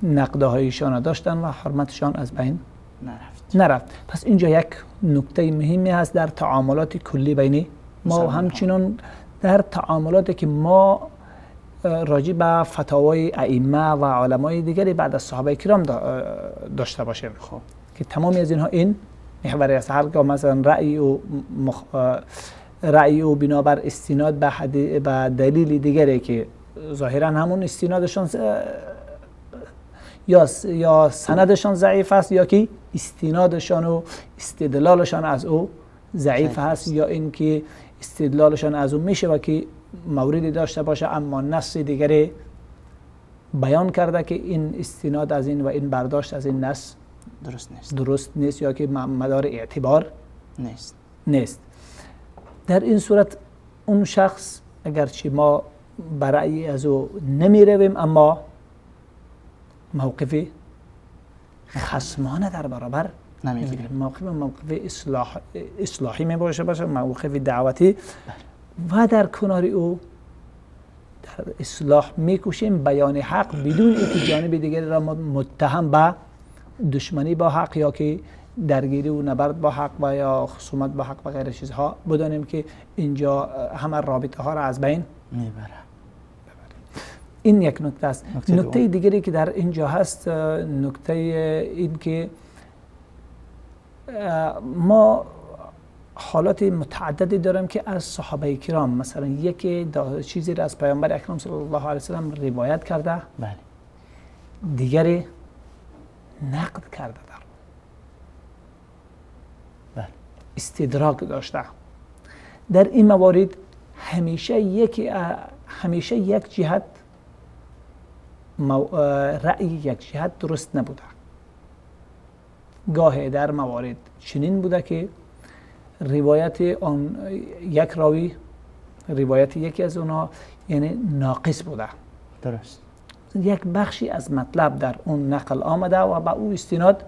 نقدهایشان داشتن و حرمتشان از بین نرفت. پس اینجا یک نکته مهمی هست در تعاملات کلی بین ما و همچنین در تعاملاتی که ما راجع به فتاوای ائمه و علمای دیگری بعد از صحابه کرام داشته باشیم. خب. که تمامی از اینها این محوری است. هرگاه مثلا رأی او بنابر استناد به دلیل دیگری که ظاهرا همون استنادشان یا سندشان ضعیف است، یا که استنادشان و استدلالشان از او ضعیف هست، یا اینکه استدلالشان از او میشه و که موردی داشته باشه اما نص دیگری بیان کرده که این استناد از این و این برداشت از این نص درست نیست یا که مدار اعتبار نیست. در این صورت اون شخص اگرچه ما برای از او نمی رویم، اما موقف خصمانه در برابر نمیگیریم. موقف اصلاحی می باشه، موقف دعوتی و در کنار او در اصلاح میکوشیم، بیان حق بدون اینکه جانب دیگری را متهم به دشمنی با حق یا که درگیری و نبرد با حق و یا خصومت با حق و غیر چیزها بدانیم که اینجا همه رابطه ها را از بین میبره. این یک نکته است. نکته دیگری که در اینجا هست، نکته این که ما حالات متعددی داریم که از صحابه کرام مثلا یکی چیزی را از پیامبر اکرم صلی الله علیه و سلم روایت کرده، بله، دیگری نقد کرده، در بله، استدراک داشته. در این موارد همیشه یک جهت رأی یک جهت درست نبوده. گاه در موارد چنین بوده که روایت آن یک راوی، روایت یکی از اونها یعنی ناقص بوده. درست. یک بخشی از مطلب در اون نقل آمده و به او استناد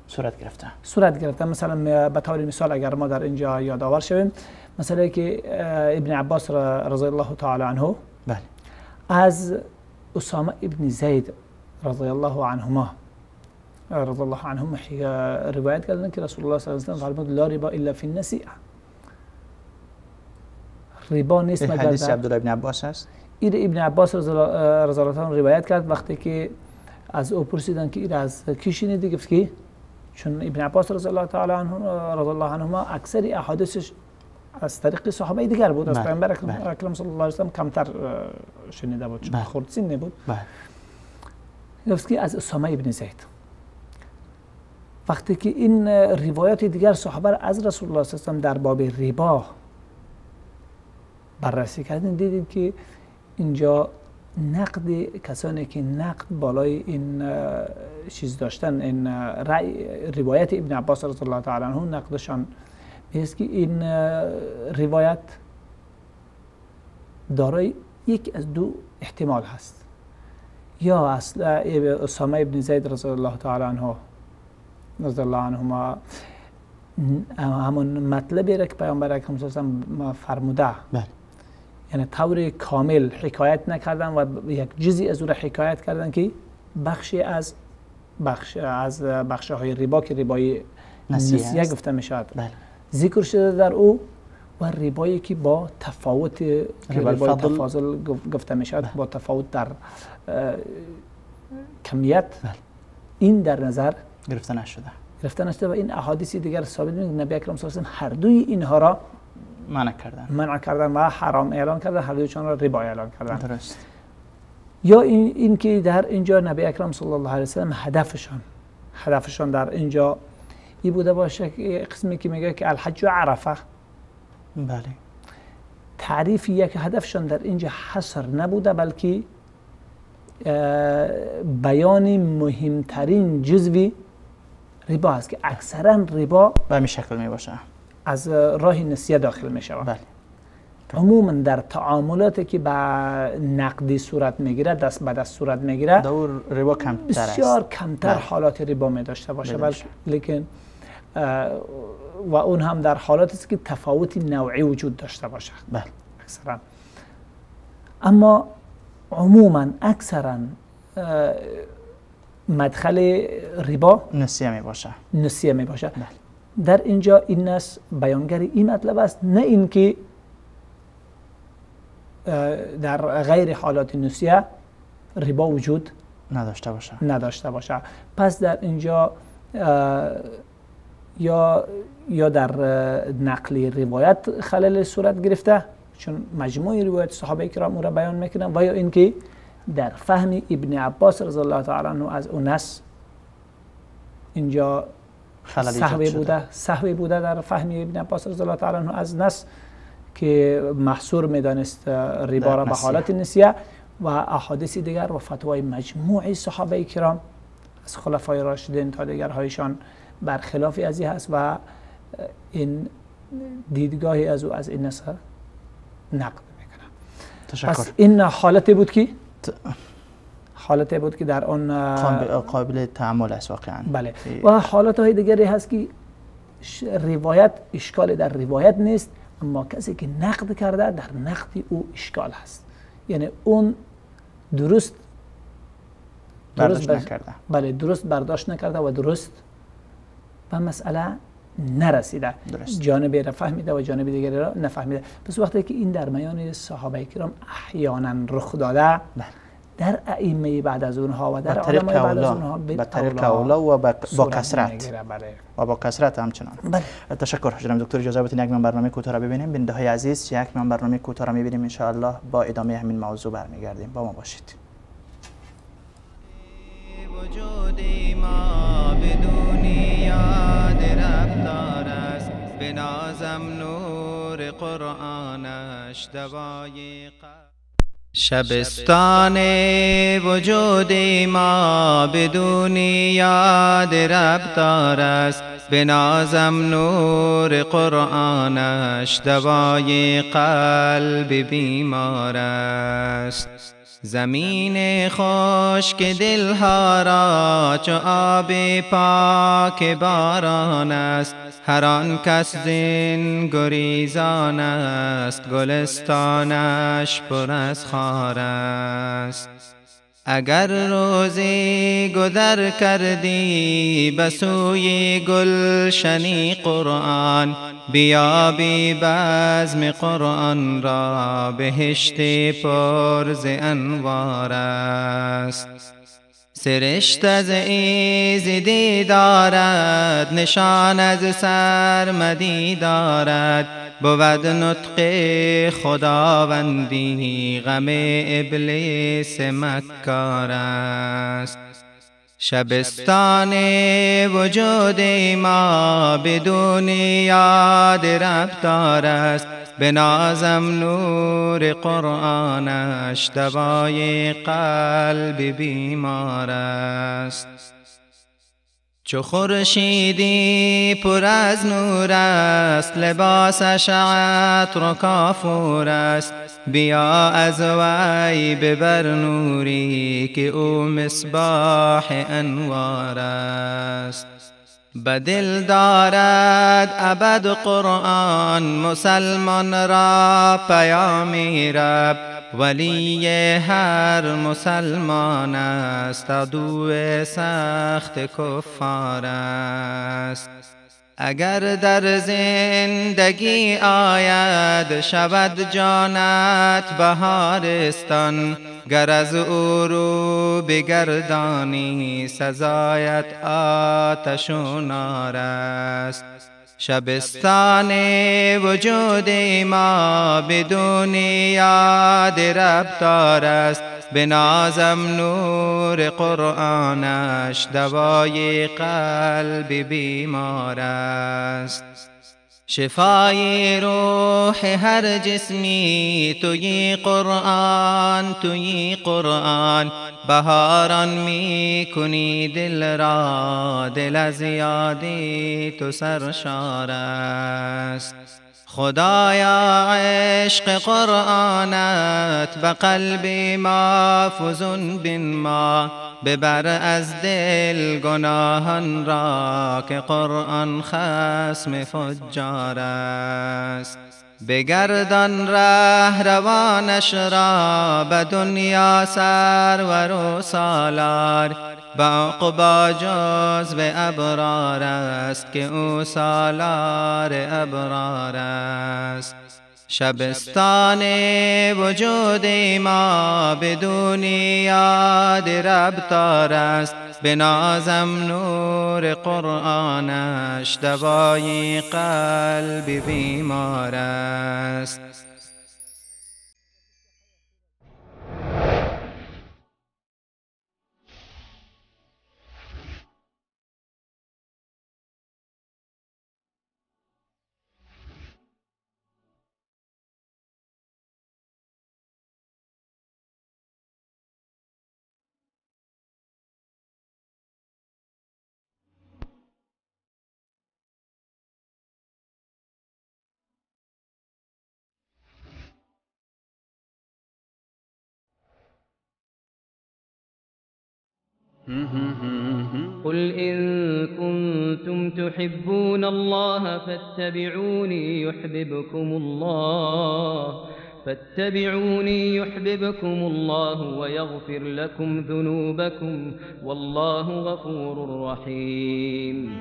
صورت گرفته. صورت گرفته. مثلا به طور مثال اگر ما در اینجا یادآور شویم، مثلا که ابن عباس رضی الله تعالی عنه، بله، از اسامه ابن زید رضی الله عنهما رضی الله عنهم روایت کردن که رسول الله صلی الله علیه و سلم فرمود لا ربا الا فی النسیئه. ربا نیست مگر حدیث عبدالله ابن عباس است. این ابن عباس رضی الله عنه روایت کرد وقتی که از او پرسیدن که این از کی شنیدی، گفت که چون ابن عباس رضی الله تعالی عنه رضی الله عنهما اکثر احادیثش از طریق صحابه دیگر بود، از پیامبر اکرم صلی الله علیه و سلم کمتر شنیده بود چون خردسن بود. گفت که از اسامه ابن زید. وقتی که این روایات دیگر صحابه از رسول الله صلی الله علیه و سلم در باب ربا بررسی کردیم، دیدیم که اینجا نقد کسانی که نقد بالای این چیز داشتن، این رأی روایت ابن عباس رضی الله تعالی عنه، نقدشان است که این روایت دارای یک از دو احتمال هست، یا اصلا اسامه ابن زید رضی الله تعالی عنه رضی الله عنهما همون مطلبی را که پیامبر اکرم صلی الله علیه و فرموده، بله، یعنی طور کامل حکایت نکردن و یک جزئی از او را حکایت کردن که بخشی از بخش های ربا که ربای نسیه گفته می شود، بله، ذکر شده در او، و ربایی که با تفاوت ربای تفاضل گفته می شود، با تفاوت در کمیت، بله، این در نظر گرفته نشده و این احادیث دیگر ثابت می‌کند نبی اکرم صلی الله علیه و هر دوی اینها را منع کردن و حرام اعلان کردن، هر دویشان را ربا اعلان کردن. درست. یا این که در اینجا نبی اکرم صلی الله علیه و سلم هدفشان در اینجا ای بوده باشه که قسمی که میگه که الحج عرفه، بله، تعریف یک هدفشان در اینجا حصر نبوده، بلکه بیان مهمترین جزوی ربا است که اکثرا ربا به همین شکل می باشه، از راه نسیه داخل می شود. بله. عموما در تعاملاتی که به نقدی صورت میگیره، دست به دست صورت میگیره، دور ربا کمتر است، بسیار کمتر بله، حالات ربا می داشته باشه، بلکه لیکن و اون هم در حالات است که تفاوت نوعی وجود داشته باشه. بله. اکثرا. اما عموما اکثرا مدخل ربا نسیه می باشه. نسیه می باشه. بله. در اینجا این نص بیانگر این مطلب است، نه اینکه در غیر حالات نسیه ربا وجود نداشته باشه. پس در اینجا یا در نقل روایت خلل صورت گرفته، چون مجموع روایت صحابه کرام او را بیان میکنن، و یا اینکه در فهم ابن عباس رضی الله تعالی عنه از اون نص اینجا سهوی بوده در فهم ابن عباس رضی الله تعالی عنه از نص که محصور میدانست ربا را به حالت نسیه، و احادیث دیگر و فتوای مجموع صحابه کرام از خلفای راشدین تا دیگرهایشان برخلاف از این هست و این دیدگاهی از او از این نص نقد میکنه. تشکر. پس این حالتی بود که در آن قابل تأمل است واقعا. بله. و حالت های دیگری هست که روایت اشکال در روایت نیست، اما کسی که نقد کرده در نقد او اشکال هست، یعنی اون درست برداشت نکرده. بله، درست برداشت نکرده و درست به مسئله نرسیده. درست. جانبی را فهمیده و جانب دیگری را نفهمیده. پس وقتی که این در میان صحابه کرام احیانا رخ داده، بله، در ائمه بعد از اونها و در علمای بعد از اونها به طریق اولا و با کثرت، بله، و با کثرت همچنان. بله. تشکر جناب دکتر. اجازه بدین یک من برنامه کوتاه را ببینیم. بیننده های عزیز، یک من برنامه کوتاه را می‌بینیم، ان شاء الله با ادامه همین موضوع برمیگردیم. با ما باشید. وجودی ما بدون یاد رفتار است، بنازم نور نور قرآنش دوای شبستان وجود ما بدون یاد رب دار است، بنازم نور قرآنش دوای قلب بیمار است. زمین خشک دلها را چو آب پاک باران است، هر آن کس زین گریزان است، گلستانش پر از خار است. اگر روزی گذر کردی به سوی گلشنی قرآن، بیابی بزم قرآن را بهشت پر ز انوار است. سرشت از ایزدی دارد، نشان از سرمدی دارد، بود نطق خداوندی غم ابلیس مکار است. شبستان وجود ما بدون یاد رب دار است، بنازم نور قرآنش دوای قلب بیمار است. چو خورشیدی پر از نور است، لباسش عطر و کافور است، بیا از وی ببر نوری که او مصباح انوار است. بدل دارد ابد قرآن مسلمان را پیامی رب، ولی هر مسلمان است عدو سخت کفار است. اگر در زندگی آید شود جانت بهارستان، گر از او رو بگردانی سزایت آتش و نار است. شبستان وجود ما بدون یاد رب دار است، بنازم نور قرآنش دوای قلب بیمار است. شفای روح هر جسمی توی قرآن، توی قرآن، بهاران می کنی دل را، دل از یادی تو سرشار است. خدایا عشق قرآنت به قلب ما فزون بین ما، ببر از دل گناهان را که قرآن خصم فجار است. بگردان ره روانش را به دنیا سرور و سالار، به عقبی جزو ابرار است که او سالار ابرار است. شبستان وجود ما بدون یاد رب تار است، بنازم نور قرآنش دوای قلب بیمار است. قل إن كنتم تحبون الله فاتبعوني يحببكم الله ويغفر لكم ذنوبكم والله غفور رحيم.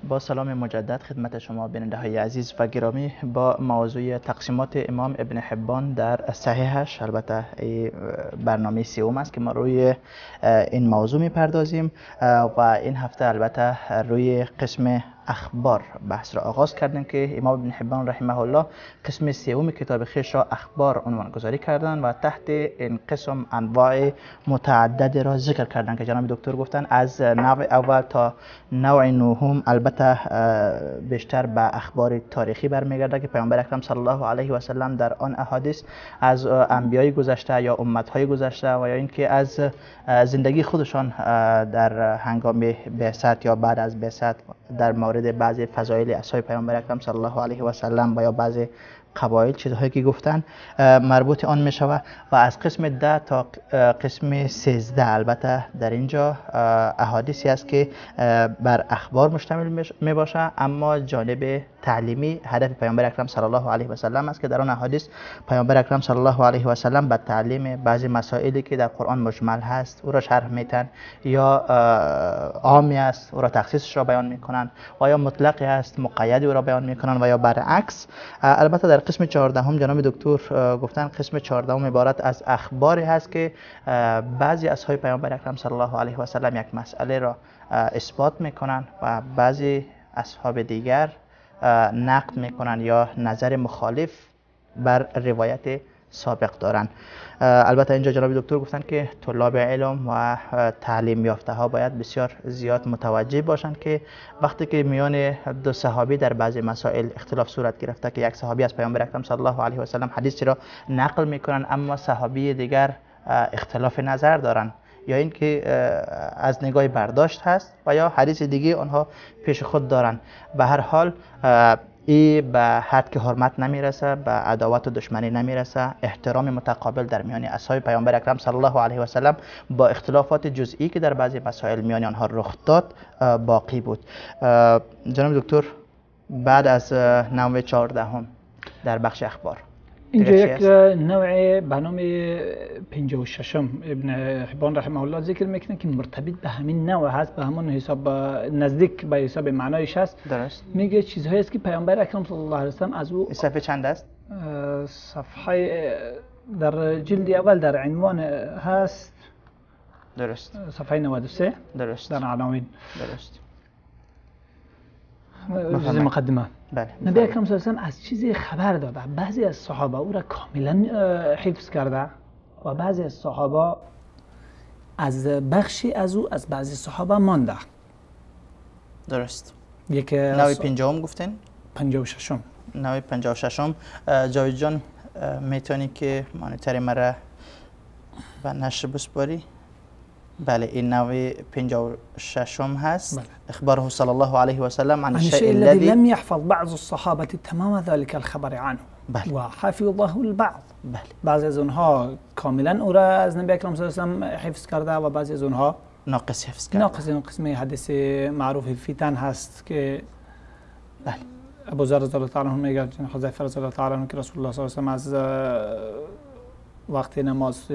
با سلام مجدد خدمت شما بیننده های عزیز و گرامی با موضوع تقسیمات امام ابن حبان در صحیحش. البته برنامه سوم است که ما روی این موضوع میپردازیم و این هفته البته روی قسم اخبار بحث را آغاز کردیم که امام ابن حبان رحمه الله قسم سوم کتاب خویش را اخبار عنوان گذاری کردند و تحت این قسم انواع متعدد را ذکر کردند که جناب دکتر گفتن از نوع اول تا نوع نهم البته بیشتر به اخبار تاریخی برمیگرده که پیامبر اکرم صلی الله علیه و سلم در آن احادیث از انبیای گذشته یا امتهای گذشته و یا اینکه از زندگی خودشان در هنگام بعثت یا بعد از بعثت در مورد بعضی فضایل اصحاب پیامبر اکرم صلی الله علیه و سلم و یا بعضی قبایل چیزهایی که گفتن مربوط آن می شود. و از قسم 10 تا قسم 13 البته در اینجا احادیثی است که بر اخبار مشتمل می باشه، اما جانب تعلیمی هدف پیامبر اکرم صلی الله علیه و سلم است که در آن احادیث پیامبر اکرم صلی الله علیه و سلم به تعلیم بعضی مسائلی که در قرآن مجمل هست او را شرح میتن، یا عامی است او را تخصیصش را بیان میکنن، و یا مطلقی است مقید او را بیان میکنن و یا برعکس. البته در قسم 14 جناب دکتر گفتن قسم 14 عبارت از اخباری هست که بعضی اصحاب پیامبر اکرم صلی الله علیه و سلم یک مسئله را اثبات میکنن و بعضی اصحاب دیگر نقد میکنن یا نظر مخالف بر روایت سابق دارن. البته اینجا جناب دکتر گفتن که طلاب علم و تعلیم یافته ها باید بسیار زیاد متوجه باشند که وقتی که میان دو صحابی در بعضی مسائل اختلاف صورت گرفته که یک صحابی از پیامبر اکرم صلی الله علیه و سلم حدیثی را نقل میکنن اما صحابی دیگر اختلاف نظر دارن، یا اینکه از نگاه برداشت هست و یا حدیث دیگه آنها پیش خود دارن. به هر حال ای به حد که حرمت نمیرسه، به عداوت و دشمنی نمیرسه، احترام متقابل در میان اصحاب پیامبر اکرم صلی الله علیه و سلم با اختلافات جزئی که در بعضی مسائل میان آنها رخ داد باقی بود. جناب دکتر بعد از نوع 14 در بخش اخبار اینجا یک نوع به نام 56 ابن حبان رحمه الله ذکر میکنه که مرتبط به همین نوع هست، به همون حساب نزدیک به حساب معنایش هست. درست. میگه چیزهایی است که پیامبر اکرم صلی الله علیه و سلم از او. صفحه چند است؟ صفحه در جلد اول در عنوان هست. درست. صفحه 93. درست. در عناوین. درست. جزء مقدمه. بله. نبی اکرم صلی الله علیه و سلم از چیزی خبر داده، بعضی از صحابه او را کاملا حفظ کرده و بعضی از صحابه از بخشی از او از بعضی صحابه مانده. درست. یک نوع 50 گفتین؟ 56. نوع 56. جاوید جان میتونی که مانیتر مرا به نشر بسپاری؟ بله، این نوع 56 هست. بله. اخباره صلی الله علیه و سلم عن الشيء الذي لم يحفظ بعض الصحابة تمام ذلك الخبر عنه. بله. وحفظه البعض. بله. بعضی از اونها کاملا او را از نبی اکرم صلی الله علیه و سلم حفظ کرده و بعضی از اونها ناقص حفظ کرده. ناقص. این قسم حدیث معروف فتن هست که بله ابو ذر رضی الله تعالی عنه میگه، حذیفه رضی الله تعالی عنه که رسول الله صلی الله علیه و سلم از وقتی نماز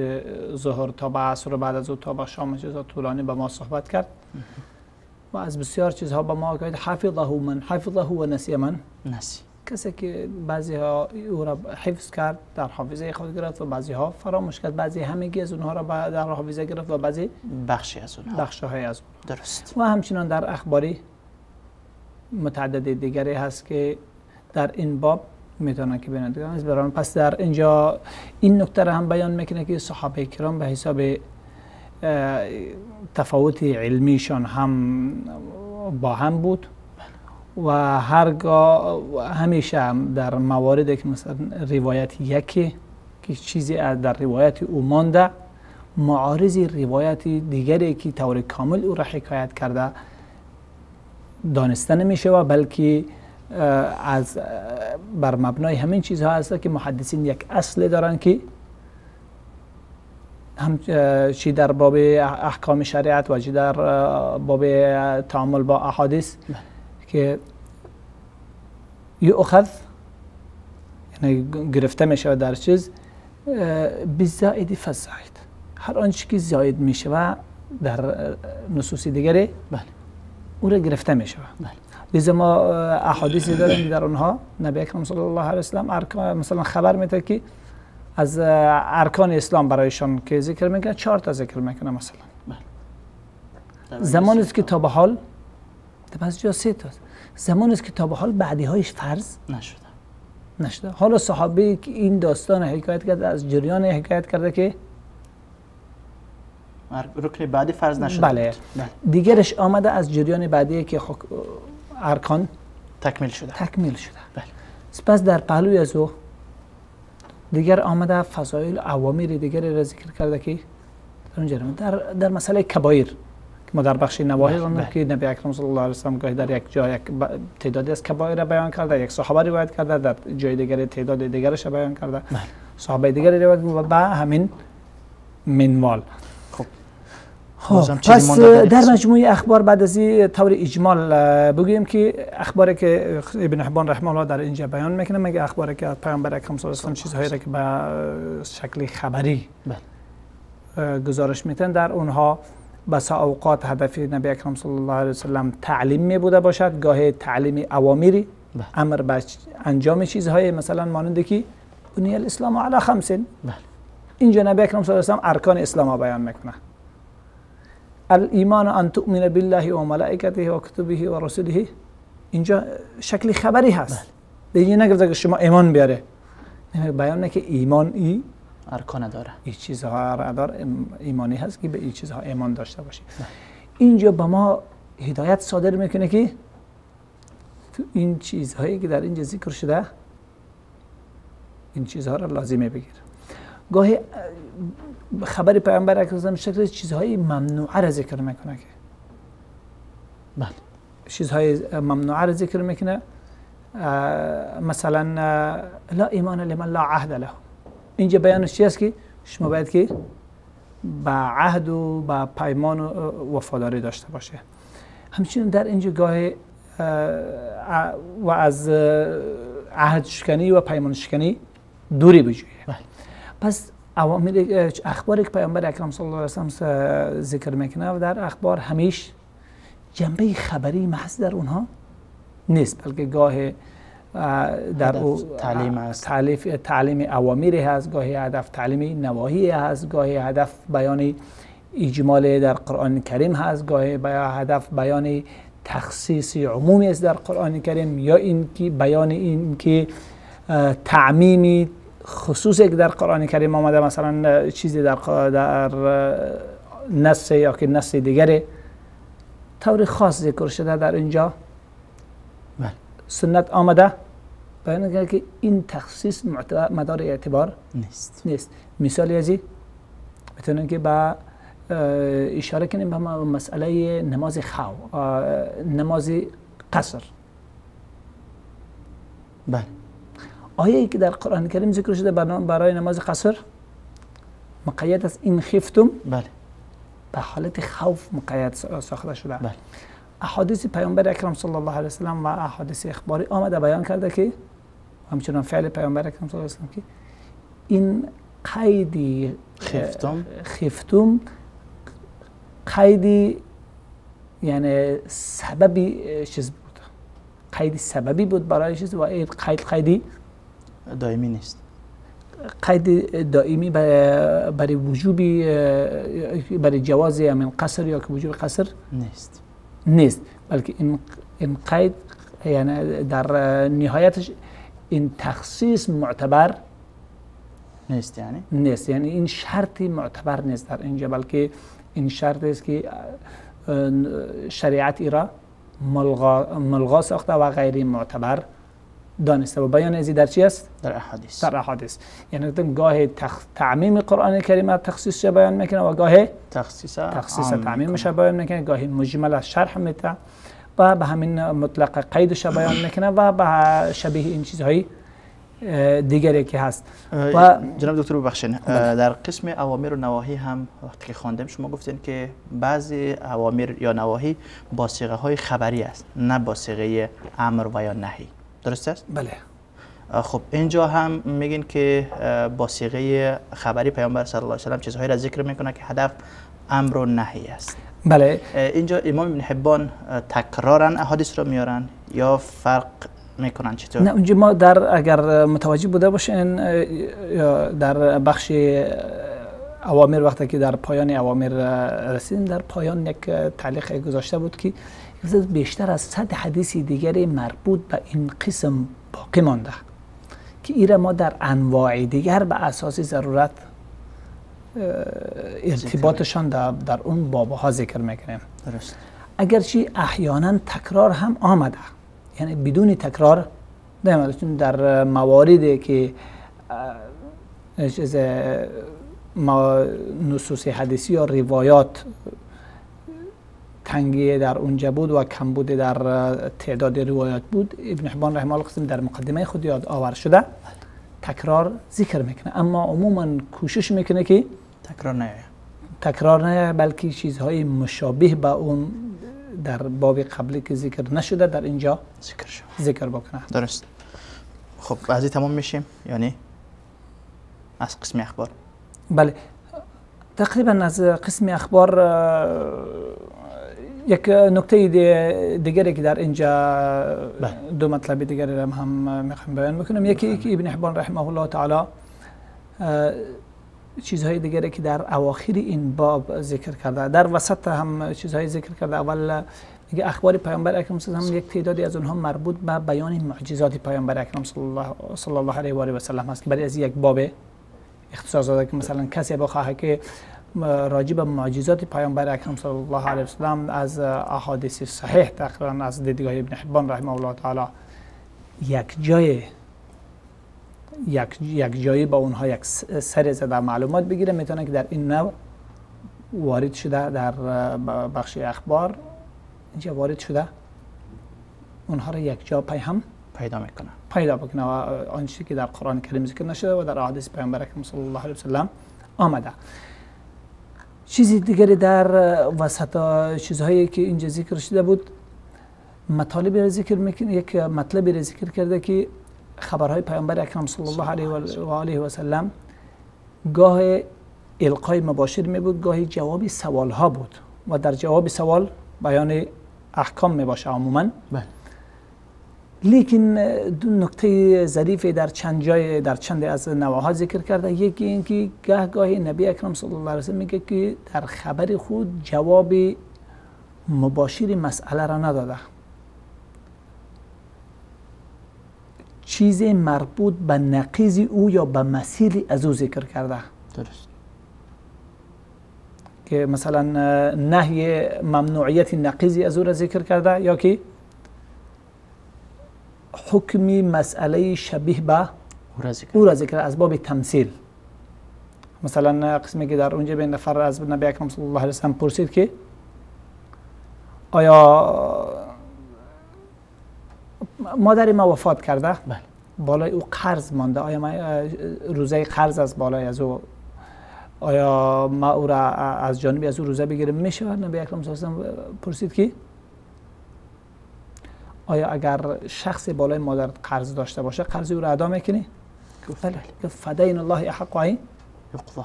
ظهر تا به عصر و بعد از او تا به شام چیزا طولانی به ما صحبت کرد و از بسیار چیزها به ما گفت. حفظه من حفظه و نسی من نسی. کسی که بعضی ها او را حفظ کرد در حافظه خود گرفت و بعضی ها فراموش کرد، بعضی همگی از اونها را در حافظه گرفت و بعضی بخشی از اونها، بخش های از اونها. درست. و همچنان در اخباری متعدد دیگری هست که در این باب میتونن که بینندگان از بران. پس در اینجا این نکته را هم بیان میکنه که صحابه کرام به حساب تفاوت علمیشان هم با هم بود و هرگاه همیشه هم در مواردی که مثلا روایت یکی که چیزی در روایت او مانده معارض روایت دیگری که طور کامل او را حکایت کرده دانسته نمیشه و بلکه از بر مبنای همین چیزها هست که محدثین یک اصل دارن که هم چی در باب احکام شریعت و چی در باب تعامل با احادیث که یؤخذ، یعنی گرفته میشه در چیز بالزائد فالزائد، هر آنچه که زائد میشه در نصوص دیگری بله او را گرفته میشه. بله. لذا ما احادیثی داریم در اونها نبی اکرم صلی الله علیه و سلم مثلا خبر میده که از ارکان اسلام برایشان که ذکر میکنه 4 تا ذکر میکنه مثلا. بله. زمانی است که تا به حال بعضی جا 3 تا، زمان است که تا به حال بعدی هایش فرض نشده. حالا صحابه که این داستان حکایت کرده، از جریان حکایت کرده که رکن بعدی فرض نشده. بله. دیگرش آمده از جریان بعدی که ارکان تکمیل شده. بله. سپس در پهلوی از او دیگر آمده فضایل اوامر دیگری را ذکر کرده که در اون جریان در مسئله کبایر که ما در بخش نواهی خوندیم که نبی اکرم صلی الله علیه و سلم گاهی در یک جای یک تعدادی از کبایر را بیان کرده، یک صحابه روایت کرده، در جای دیگر تعداد دیگرش را بیان کرده، صحابه دیگر روایت و به همین منوال. خب پس در مجموعه اخبار بعد از این طور اجمال بگوییم که اخباری که ابن حبان رحمه الله در اینجا بیان میکنه، مگه اخباری که پیامبر اکرم صلی الله علیه و چیزهایی را که به شکل خبری گزارش میتن، در اونها بسا اوقات هدف نبی اکرم صلی الله علیه و سلم تعلیم می بوده باشد، گاهی تعلیم اوامری، امر به انجام چیزهای مثلا مانند که بنی الاسلام علی خمس. اینجا نبی اکرم صلی الله علیه و سلم ارکان اسلام را بیان میکنه. الایمان ان تؤمن بالله و ملائکته و کتبه و رسله. اینجا شکل خبری هست. دیگه نگفته که شما ایمان بیاره، بیان که ایمان ای ارکان داره، این چیزها را داره، ایمانی هست که به این چیزها ایمان داشته باشی. اینجا به ما هدایت صادر میکنه که تو این چیزهایی که در اینجا ذکر شده این چیزها را لازمه بگیر. گاهی خبر پیامبر اکرم شکل چیزهای ممنوعه را ذکر میکنه که بله چیزهای ممنوعه را ذکر میکنه، مثلا لا ایمان لمن لا عهد له. اینجا بیانش چی است که شما باید که با عهد و با پیمان و وفاداری داشته باشه. همچنین در اینجا گاهی و از عهد شکنی و پیمان شکنی دوری بجویه. پس اوامر اخباری که پیامبر اکرم صلی الله علیه و سلم ذکر میکنه و در اخبار همیش جنبه خبری محض در اونها نیست، بلکه گاه در او تعلیم است، تعلیم اوامری هست، گاهی هدف تعلیم نواهی هست، گاهی هدف بیان اجمال در قرآن کریم هست، گاهی هدف بیان تخصیص عمومی است در قرآن کریم، یا اینکه بیان اینکه تعمیمی خصوصی که در قرآن کریم آمده، مثلا چیزی در نص یا که نص دیگری طور خاص ذکر شده در اینجا. بله. سنت آمده بیان کرده که این تخصیص مدار اعتبار نیست. مثالی از این میتونیم که با اشاره کنیم به مسئله نماز خو، نماز قصر. بله. آیه که در قرآن کریم ذکر شده برای نماز قصر مقید است این خفتم، بله، به حالت خوف مقید ساخته شده. بله. احادیث پیامبر اکرم صلی الله علیه و سلم و احادیث اخباری آمده بیان کرده که همچنان فعل پیامبر اکرم صلی الله علیه و سلم که این قیدی خفتم قیدی یعنی سببی چیز بود، قید سببی بود برای چیز و این قید قیدی دائمی نیست، قید دائمی برای وجوب، برای جواز من قصر یا که وجوب قصر نیست، بلکه این قید یعنی در نهایتش این تخصیص معتبر نیست، یعنی نیست، یعنی این شرطی معتبر نیست در اینجا، بلکه این شرط است که شریعت ایرا ملغا ساخته و غیر معتبر دانسته. و بیان ازی در چی است؟ در احادیث. در احادیث. یعنی گاه تعمیم قرآن کریم تخصیص بیان میکنه و گاه تخصیص تعمیمش بیان میکنه، گاهی مجمل شرح میده و به همین مطلق قیدش بیان میکنه و به شبیه این چیزهای دیگری که هست. و جناب دکتر ببخشید، در قسم اوامر و نواهی هم وقتی که خواندیم شما گفتین که بعضی اوامر یا نواهی با صیغه های خبری است، نه با صیغه امر و یا نهی، درست است؟ بله. خب اینجا هم میگین که با صیغه خبری پیامبر صلی الله علیه و سلم چیزهایی را ذکر میکنه که هدف امر و نهی است. بله. اینجا امام ابن حبان تکرارا احادیث را میارن یا فرق میکنن چطور؟ نه، اونجا ما در اگر متوجه بوده باشین در بخش اوامر وقتی که در پایان اوامر رسیدیم، در پایان یک تعلیق گذاشته بود که بیشتر از 100 حدیث دیگر مربوط به این قسم باقی مانده که ایره ما در انواع دیگر به اساس ضرورت ارتباطشان در اون بابها ذکر میکنیم. درست. اگرچه احیانا تکرار هم آمده، یعنی بدون تکرار نیامده، چون در مواردی که نصوص حدیثی یا روایات تنگی در اونجا بود و کمبود در تعداد روایات بود، ابن حبان رحمه الله قسم در مقدمه خود یاد آور شده تکرار ذکر میکنه، اما عموما کوشش میکنه که تکرار نیاید، بلکه چیزهای مشابه به اون در باب قبلی که ذکر نشده در اینجا ذکر بکنه. درست. خب بعضی تمام میشیم، یعنی از قسم اخبار. بله، تقریبا از قسم اخبار یک نکته دیگری که در اینجا دو مطلب دیگری را هم میخوام بیان بکنم. یکی که ابن حبان رحمه الله تعالی چیزهای دیگری که در اواخر این باب ذکر کرده، در وسط هم چیزهای ذکر کرده. اول میگه اخبار پیامبر اکرم صلی الله علیه و یک تعدادی از اونها مربوط به بیان معجزات پیامبر اکرم صلی الله علیه و آله و سلم هست که برای از یک باب اختصاص داده که مثلا کسی بخواه که راجع به معجزات پیامبر اکرم صلی الله علیه و سلم از احادیث صحیح تقریبا از دیدگاه ابن حبان رحمه الله تعالی یک جایی با اونها یک سر زده معلومات بگیره، میتونه که در این نوع وارد شده در بخش اخبار اینجا وارد شده اونها را یک جا پی هم پیدا بکنه و آنچه که در قرآن کریم ذکر نشده و در احادیث پیامبر اکرم صلی الله علیه و سلم آمده. چیزی دیگری در وسط چیزهایی که اینجا ذکر شده بود، مطالبی را ذکر میکنه، یک مطلبی را ذکر کرده که خبرهای پیامبر اکرم صلی الله علیه و آله و سلم گاه القای مباشر می بود، گاهی جواب سوال ها بود و در جواب سوال بیان احکام می باشه عموما. بله. لیکن دو نکته ظریف در چند جای در چند از نواها ذکر کرده. یکی اینکه گاه گاهی نبی اکرم صلی الله علیه و سلم میگه که در خبر خود جواب مباشر مسئله را نداده، چیز مربوط به نقیض او یا به مسیر از او ذکر کرده. درست. که مثلا نهی ممنوعیت نقیضی از او را ذکر کرده یا که حکمی مسئله شبیه به او را ذکر از باب تمثیل. مثلا قسمی که در اونجا به نفر از نبی اکرم صلی الله علیه و سلم پرسید که آیا مادر ما وفات کرده، بله، بالای او قرض مانده، آیا ما روزه قرض از بالای از او، آیا ما او را از جانبی از او روزه بگیریم میشه؟ نبی اکرم صلی الله علیه و سلم پرسید که آیا اگر شخص بالای مادر قرض داشته باشه قرض او را ادا میکنی؟ گفت بله. گفت فدین الله احق ان یقضا.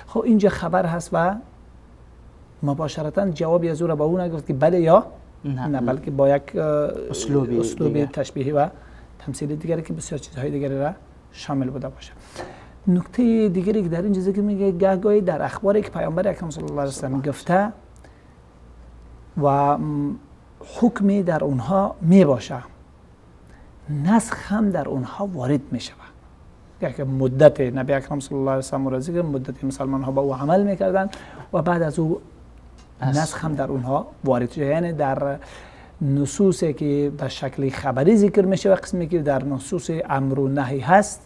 خب اینجا خبر هست و مباشرتا جوابی از او را به او نگفت که بله یا نه، بلکه با یک اسلوب تشبیهی و تمثیلی دیگری که بسیار چیزهای دیگری را شامل بوده باشه. نکته دیگری که در اینجا ذکر میگه گهگاهی در اخباری که پیامبر اکرم صلی الله علیه و سلم گفته و حکمی در اونها می باشه، نسخ هم در اونها وارد می شود. یک مدت نبی اکرم صلی الله علیه و سلم را ذکر، مدت مسلمان ها با او عمل میکردن و بعد از او نسخ هم در اونها وارد شده. یعنی در نصوصی که به شکل خبری ذکر میشه و قسمی که در نصوص امر و نهی هست،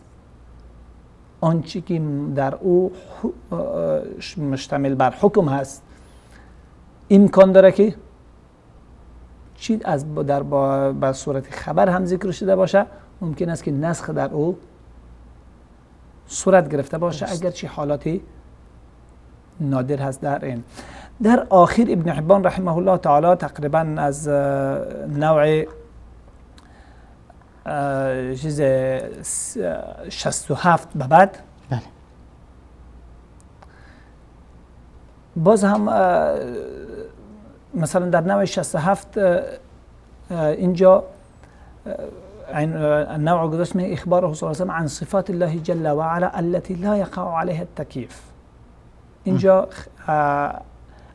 آنچه که در او مشتمل بر حکم هست امکان داره که چیز از در با صورت خبر هم ذکر شده باشه، ممکن است که نسخ در او صورت گرفته باشه، اگرچه حالاتی نادر هست در این. در آخر ابن حبان رحمه الله تعالی تقریبا از نوع چیز 67 به بعد، بله، باز هم مثلا در نوع 67 اینجا النوع گذاشت من اخباره صلی الله علیه و عن صفات الله جل وعلا التي لا يقع عليها التكييف. اینجا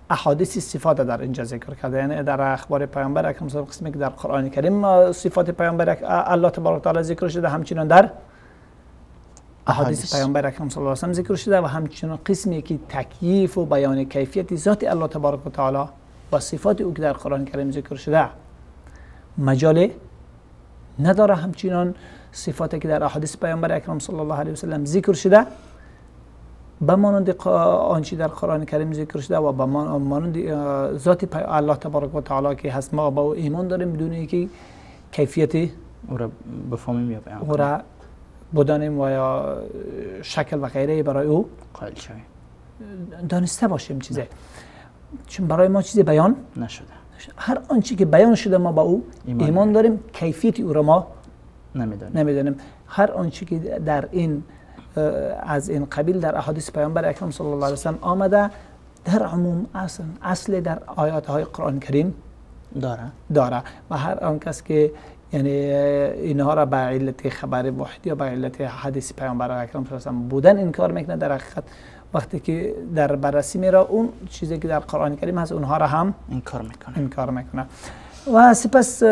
احادیث صفات در اینجا ذکر کرده، یعنی در اخبار پیامبر اکرم صلی الله علیه و قسمی که در قرآن کریم صفات پیامبر الله تبارک و تعالی ذکر شده، همچنان در احادیث پیامبر اکرم صلی الله علیه و ذکر شده و همچنان قسمی که تکییف و بیان کیفیت ذات الله تبارک و تعالی و صفات او که در قرآن کریم ذکر شده مجال نداره، همچنان صفاتی که در احادیث پیامبر اکرم صلی الله علیه و سلم ذکر شده به مانند آنچه در قرآن کریم ذکر شده و به مانند ذات الله تبارک و تعالی که هست ما با او ایمان داریم بدون اینکه کیفیت او را بفهمیم یا بیان او را بدانیم و یا شکل و غیره برای او قائل شویم، دانسته باشیم چیزی، چون برای ما چیزی بیان نشده. هر آنچه که بیان شده ما با او ایمان داریم، کیفیت او را ما نمیدانیم. هر آنچه که در این از این قبیل در احادیث پیامبر اکرم صلی الله علیه و سلم آمده، در عموم اصل در آیات های قرآن کریم داره و هر آن کس که یعنی اینها را به علت خبر واحد یا به علت حدیث پیامبر اکرم صلی الله علیه و سلم بودن انکار میکنه، در حقیقت وقتی که در بررسی میره اون چیزی که در قرآن کریم هست اونها را هم انکار میکنه. و سپس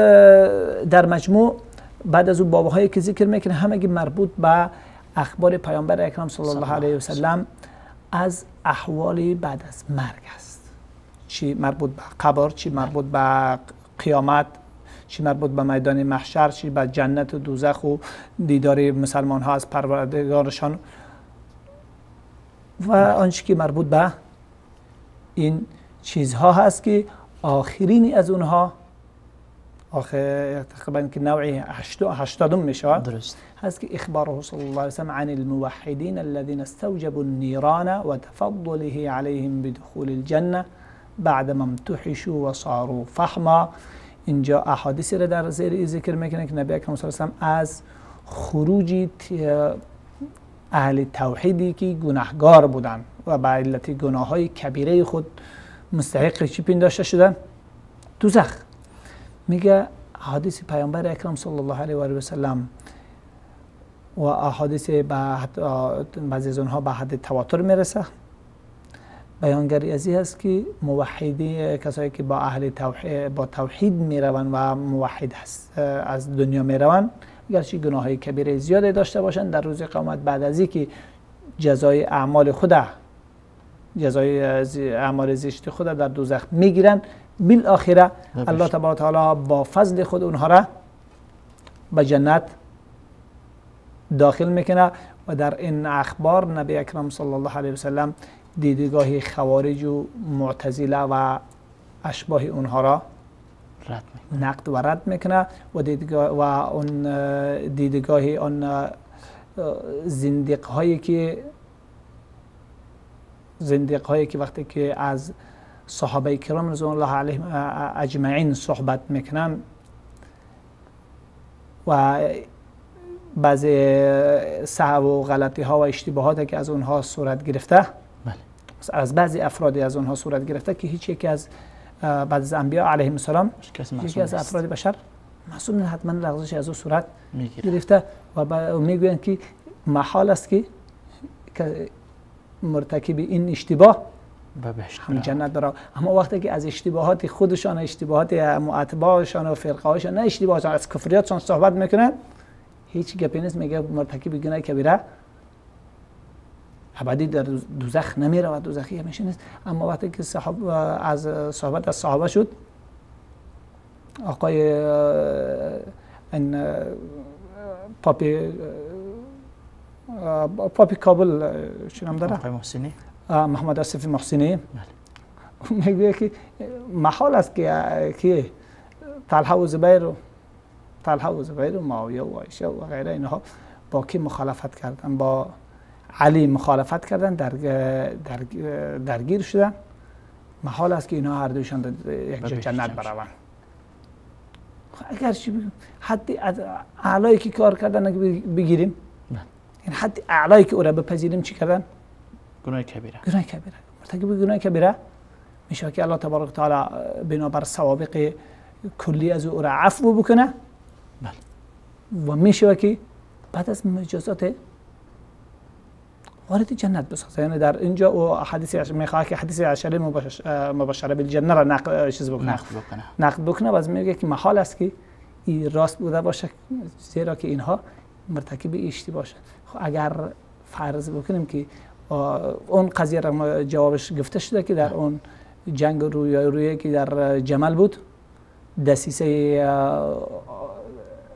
در مجموع بعد از اون بابهایی که ذکر میکنه همگی مربوط به اخبار پیامبر اکرم صلی الله علیه و سلم از احوال بعد از مرگ است، چی مربوط به قبر، چی مربوط به قیامت، چی مربوط به میدان محشر، چی به جنت و دوزخ و دیدار مسلمان ها از پروردگارشان و آنچه که مربوط به این چیزها هست که آخرینی از اونها آخر تقریبا که نوع 80 میشه درست هست که اخباره صلی الله علیه و سلم عن الموحدین الذين استوجبوا النيران وتفضله عليهم بدخول الجنة بعدما امتحشوا وصاروا فحما. اینجا احادیثی را در زیر ذکر میکنه که نبی اکرم صلی الله علیه و سلم از خروج اهل توحیدی که گناهگار بودن و به علت گناه‌های کبیره خود مستحق چی پنداشته شدن؟ دوزخ. میگه احادیث پیامبر اکرم صلی الله علیه و آله و سلم و احادیث بعضی از اونها به حد تواتر میرسه، بیانگری از این هست که موحدی کسایی که با اهل توحید با توحید میروند و موحد هست از دنیا میروند، گرچه گناه های کبیره زیادی داشته باشند، در روز قیامت بعد از اینکه جزای اعمال خود جزای اعمال زشت خود در دوزخ میگیرن، بالآخره الله تبارک و تعالی با فضل خود اونها را به جنت داخل میکنه. و در این اخبار نبی اکرم صلی الله علیه و سلم دیدگاه خوارج و معتزله و اشباه اونها را رد میکنه، نقد و رد میکنه و دیدگاه و اون دیدگاه آن زندیق هایی که وقتی که از صحابه کرام رضوان الله علیهم اجمعین صحبت میکنن و بعضی سهو و غلطی ها و اشتباهاتی که از اونها صورت گرفته، بله، از بعضی افرادی از اونها صورت گرفته که هیچ یکی از بعد از انبیا علیهم السلام یکی از افراد بشر معصوم حتما لغزش از او صورت گرفته و میگویند که محال است که مرتکب این اشتباه هم جنت برا. اما وقتی که از اشتباهات خودشان، اشتباهات اتباعشان و فرقه هاشان، نه اشتباهاتشان، از کفریاتشان صحبت میکنن، هیچ گپی نیست، میگه مرتکب گناه کبیره ابدی در دوزخ نمیره و دوزخی همیشه نیست. اما وقتی که صحاب از صحبت از صحابه شد، آقای این پاپی کابل چی نام داره؟ آقای محسنی، محمد آصف محسنی میگه که محال است که طلحه و زبیر و معاویه و عایشه و غیره اینها با کی مخالفت کردن، با علی مخالفت کردن، درگیر شدن، محال است که اینها هر دویشان یک جا جنت بروند. اگر حد اعلایی که کار کردن بگیریم، این حد اعلایی که او را بپذیریم چی کردن؟ گناه کبیره. گناه کبیره. مرتکب گناه کبیره میشه که الله تبارک و تعالی بنابر سوابق کلی از او را عفو بکنه. بله. و میشه که بعد از مجازات وارد جنت بسازه. یعنی در اینجا او حدیث میخواد که حدیث عشره مبشره بالجنه را نقد چیز بکنه، نقد بکنه. باز میگه که محال است که این راست بوده باشه، زیرا که اینها مرتکب اشتباه شد. خب اگر فرض بکنیم که اون قضیه را جوابش گفته شده که در اون جنگ رویه که در جمل بود، دسیسه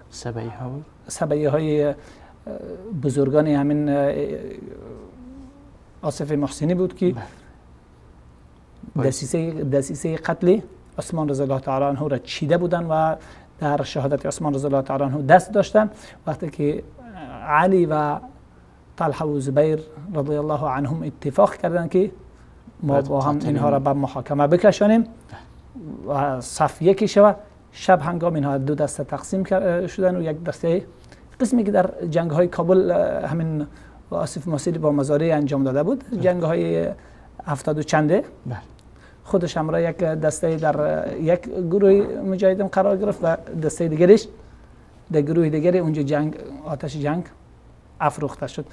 سبعی ها بود، سبعی های بزرگان همین آصف محسنی بود که دسیسه قتل عثمان رضی الله تعالی عنه را چیده بودن و در شهادت عثمان رضی الله تعالی عنه دست داشتن. وقتی که علی و طلحه و زبیر رضی الله عنهم اتفاق کردند که ما با هم اینها را به محاکمه بکشانیم و صف یکی شود، شب هنگام اینها دو دسته تقسیم شدن و یک دسته قسمی که در جنگ های کابل همین آصف محسنی با مزارع انجام داده بود، جنگ های 70 و چنده، خودش همراه یک دسته در یک گروه مجاهدین قرار گرفت و دسته دیگرش در گروه دیگری اونجا جنگ، آتش جنگ افروخته شد.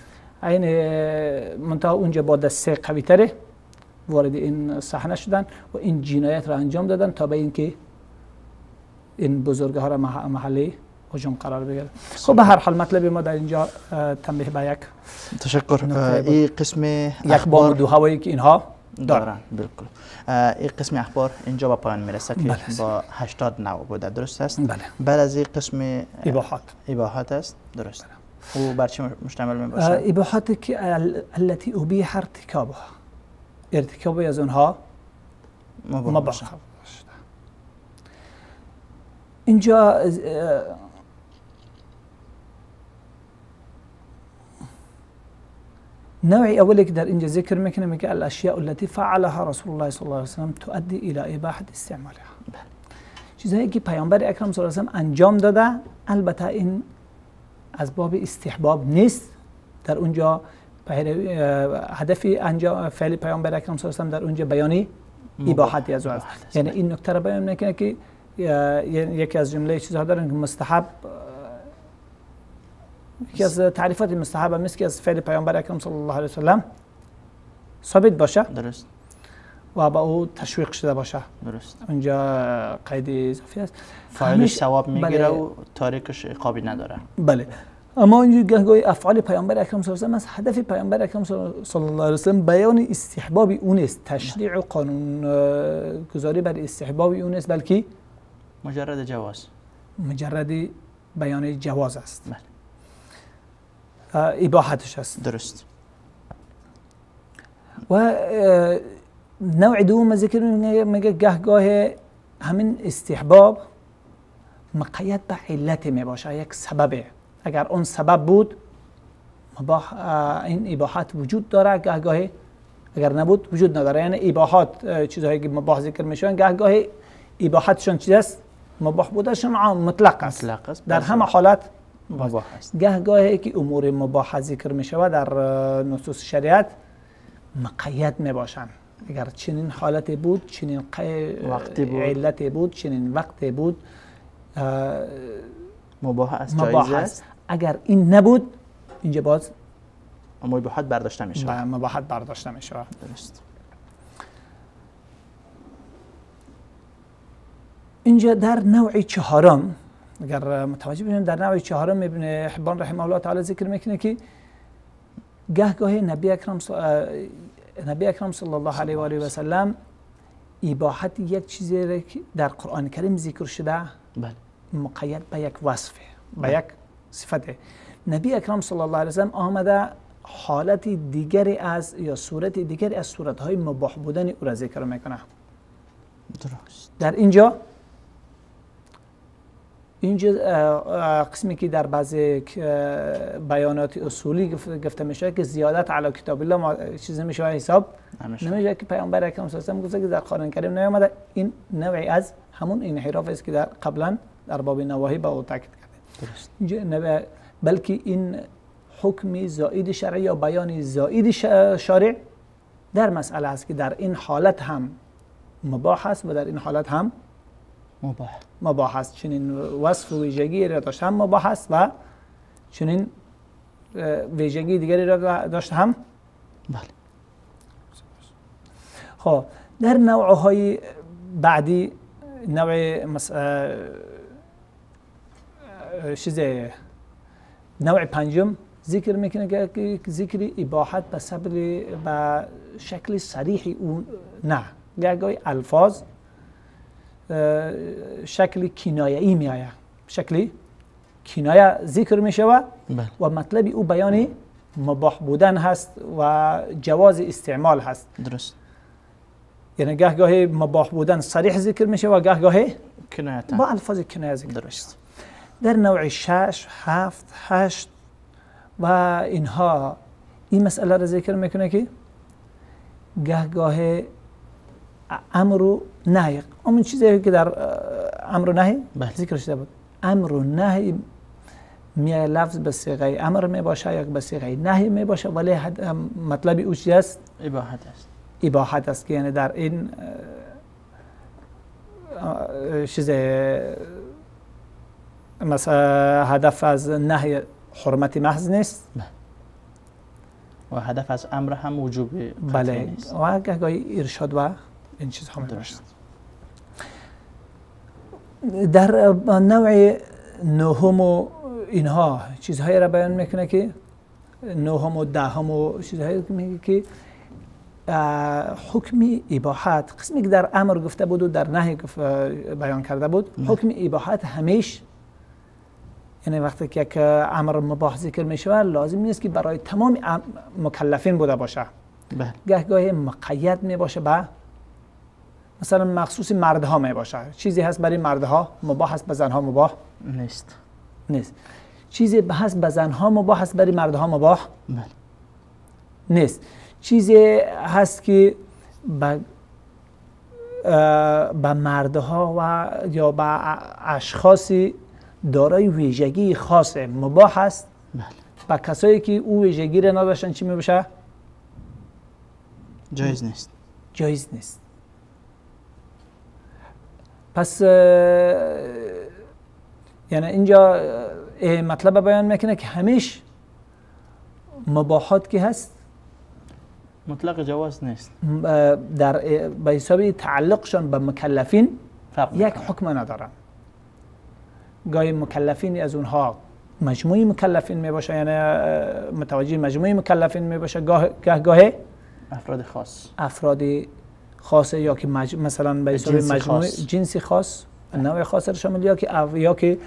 این منتها اونجا با دسته قوی تره وارد این صحنه شدن و این جنایت را انجام دادن تا به اینکه این بزرگه ها را محلی هجوم قرار بگیره. خب به هر حال مطلب ما در اینجا تنبیه به یک تشکر. این قسم یک بام دو هوایی که اینها دارن. بالکل. این قسم اخبار اینجا به پایان میرسه که با 80 نوع بوده، درست است؟ بله. بعد از این قسم اباحات، اباحات است، درست. و بر چه مشتمل می باشد؟ اباحات که التي ابيح ارتكابها، ارتکاب از اونها مباح شده. اینجا نوع اولی که در اینجا ذکر میکنه میگه الاشیاء التي فعلها رسول الله صلی الله علیه و سلم تؤدي الى اباحه استعمالها. چیزهایی که پیامبر اکرم صلی الله علیه و سلم انجام داده، البته این از باب استحباب نیست. در اونجا هدف انجام فعل پیامبر اکرم صلی الله علیه و سلم در اونجا بیانی اباحتی از او است. یعنی این نکته را بیان میکنه که یکی از جمله چیزها دارن که مستحب، یکی از تعریفات مستحب هم است که از فعل پیامبر اکرم صلی الله علیه و سلم ثابت باشه، درست، و با او تشویق شده باشه، درست. اونجا قید اضافی است، فاعلش ثواب میگیره و تارکش عقابی نداره. بله. اما اینجا گاهی افعال پیامبر اکرم صلی الله علیه و سلم از هدف پیامبر اکرم صلی الله علیه و سلم بیان استحباب اون است، تشریع و قانون گذاری بر استحباب اون است، بلکه مجرد جواز، مجرد بیان جواز است. بله. اباحتش است، درست. و نوع دوم ذکر میگه گهگاه همین استحباب مقید به علت می باشه، یک سببه. اگر اون سبب بود مباح، این اباحت وجود داره، گهگاهی اگر نبود وجود نداره. یعنی اباحات چیزهایی که مباح ذکر میشن گهگاهی اباحتشون چیز است، مباح بودشون عام مطلق است، در همه حالت مباح است. گهگاهی که امور مباح ذکر میشود در نصوص شریعت مقید می باشند. اگر چنین حالتی بود، چنین وقتی بود، علتی بود، چنین وقتی بود، مباح است، جایز است. اگر این نبود اینجا باز مباحت برداشته می شود، مباحت برداشته می شود، درست. اینجا در نوع چهارم اگر متوجه بشیم، در نوع چهارم ابن حبان رحمه الله تعالی ذکر میکنه که گهگاهی نبی اکرم صلی الله علیه و آله و سلم اباحت یک چیزی را که در قرآن کریم ذکر شده، بله، مقید به یک وصفه، به یک صفته. نبی اکرم صلی الله علیه و سلم آمده حالت دیگری از یا صورت دیگری از صورت‌های مباح بودن او را ذکر میکنه. درست. در اینجا قسمی که در بعضی بیانات اصولی گفته میشه که زیادت علی کتاب الله ما چیز نمیشه حساب نمیشه، که پیامبر اکرم صلی الله علیه و گفته که در قرآن کریم نیامده. این نوعی از همون انحراف است که در قبلا در باب نواهی با او تاکید کرده. درست. اینجا بلکه این حکم زائد شرعی یا بیان زائد شارع در مسئله است که در این حالت هم مباح است و در این حالت هم مباح است. چنین وصف و ویژگی را داشت هم مباح است و چنین ویژگی دیگری را داشت هم بله. خب در نوعهای بعدی، نوع چیز نوع پنجم ذکر میکنه که ذکر اباحت به صبر به شکل صریح اون نه، گاهی الفاظ شکل کنایه‌ای میآید، شکل کنایه ذکر میشود و مطلب او بیان مباح بودن هست و جواز استعمال هست. درست. یعنی گاه گاهی مباح بودن صریح ذکر میشه و گاه گاهی کنایه با الفاظ کنایه ذکر. درست. در نوع 6 7 8 و اینها این مسئله را ذکر میکنه که گاه گاه امر و نهی، اون چیزی که در امر و نهی ذکر شده بود، امر و نهی می لفظ به صیغه امر می باشه یا به صیغه نهی می باشه، ولی مطلب او چی است؟ اباحت است. اباحت است که یعنی در این چیز مثلا هدف از نهی حرمت محض نیست و هدف از امر هم وجوب بله نیست. و گاهی ارشاد و این چیزها می باشد. در نوع نهم و اینها چیزهایی را بیان میکنه که نهم و دهم و چیزهایی میگه که حکم اباحت، قسمی که در امر گفته بود و در نهی بیان کرده بود، حکم اباحت همیش، یعنی وقتی که یک امر مباح ذکر میشود لازم نیست که برای تمام مکلفین بوده باشه. گاه گاهی مقید می باشه به مثلا مخصوص مردها می باشه، چیزی هست برای مردها مباح هست، به زنها مباح نیست. نیست. چیزی هست به زنها مباح هست، برای مردها مباح بله نیست. چیزی هست که به مردها و یا به اشخاصی دارای ویژگی خاص مباح است، بله. به کسایی که او ویژگی را نداشتن چی میباشه؟ جایز نیست. جایز نیست. پس یعنی اینجا مطلب بیان میکنه که همیش مباحات که هست مطلق جواز نیست، در به حساب تعلقشان به مکلفین یک حکم ندارن. گاهی مکلفین از اونها مجموعی مکلفین می باشه، یعنی متوجه مجموعی مکلفین می باشه، گاه گاهی افراد خاص، افراد خاص یا که مثلا به حساب مجموعه جنسی خاص، نوع خاص را شامل، یا که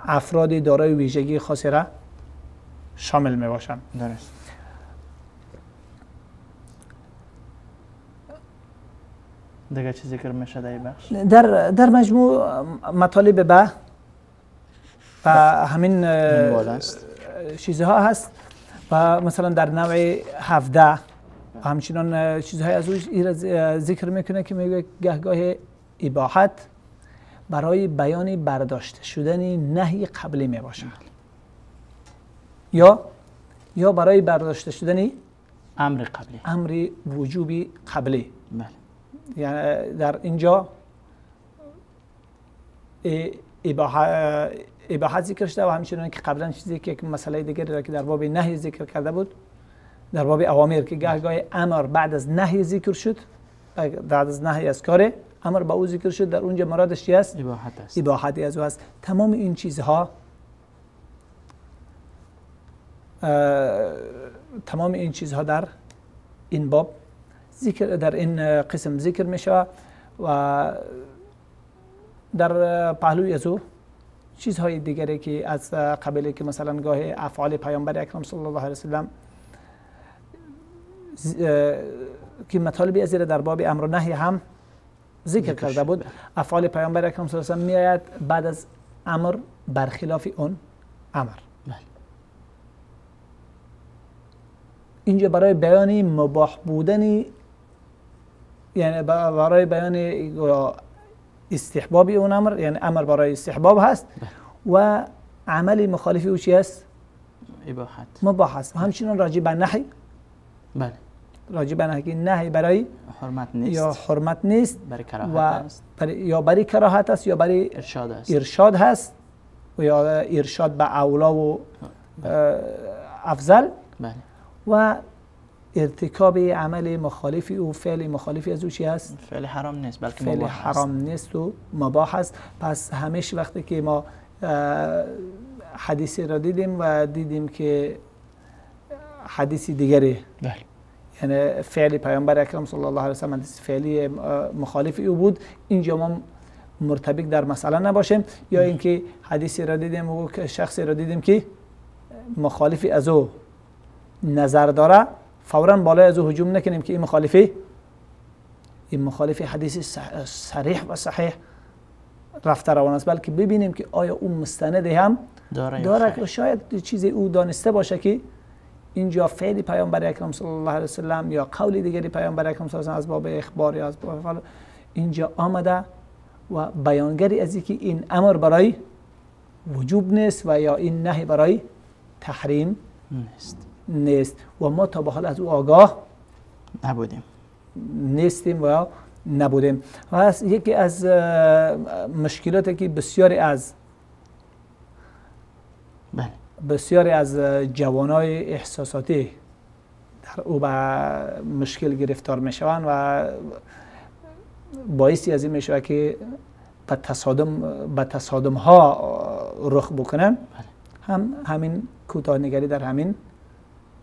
افراد دارای ویژگی خاصی را شامل می باشند. درست. دیگه چی ذکر میشه در این بخش؟ در مجموع مطالب به همین چیزها هست و مثلا در نوع 17 همچنان چیزهای از او ذکر میکنه که میگه گهگاه اباحت برای بیان برداشته شدن نهی قبلی میباشه، یا برای برداشته شدن امر قبلی، امر وجوبی قبلی. بله. یعنی در اینجا اباحت ذکر شده و همچنان که قبلا چیزی که یک مسئله دیگری را که در باب نهی ذکر کرده بود، در باب اوامر که گاه گاه امر بعد از نهی ذکر شد، بعد از نهی از کار امر با او ذکر شد، در اونجا مرادش چی است؟ اباحت است. اباحت از او است. تمام این چیزها، تمام این چیزها در این باب ذکر، در این قسم ذکر میشه و در پهلوی از او چیزهای دیگری که از قبیله که مثلا گاه افعال پیامبر اکرم صلی الله علیه وسلم که مطالبی از در باب امر و نهی هم ذکر کرده بود، افعال پیامبر اکرم صلی الله علیه وسلم میآید بعد از امر برخلاف اون امر. اینجا برای بیان مباح بودن، یعنی برای بیان استحباب اون امر، یعنی امر برای استحباب هست و عمل مخالف او چی است؟ اباحت، مباح است. و همچنین راجع به نهی، بله، راجع به نهی، نهی برای حرمت نیست، یا حرمت نیست، برای کراهت است، یا برای کراهت است، یا برای ارشاد است، ارشاد هست و یا ارشاد به اولا و افضل. بله. و ارتکاب عمل مخالفی او، فعل مخالفی از او چی است؟ فعل حرام نیست، بلکه فعل حرام نیست و مباح است. پس همیشه وقتی که ما حدیثی را دیدیم و دیدیم که حدیث دیگری، بله، یعنی فعل پیامبر اکرم صلی الله علیه و سلم حدیث فعلی مخالف او بود، اینجا ما مرتبط در مسئله نباشیم. یا اینکه حدیثی را دیدیم و شخصی را دیدیم که مخالف از او نظر داره، فورا بالای از او هجوم نکنیم که این مخالفی، این مخالف حدیث صریح و صحیح رفته روان است، بلکه ببینیم که آیا او مستند هم داره که شاید چیزی او دانسته باشه که اینجا فعل پیامبر اکرم صلی الله علیه و سلم یا قول دیگری پیامبر اکرم صلی الله علیه و سلم از باب اخبار یا از باب فعل اینجا آمده و بیانگری از اینکه این امر برای وجوب نیست و یا این نهی برای تحریم نیست و ما تا به حال از او آگاه نبودیم، نیستیم و نبودیم. و یکی از مشکلاتی که بسیاری از جوانای احساساتی در او به مشکل گرفتار میشوند و باعثی از این میشود که به تصادم ها رخ بکنن، هم همین کوتاه‌نگری در همین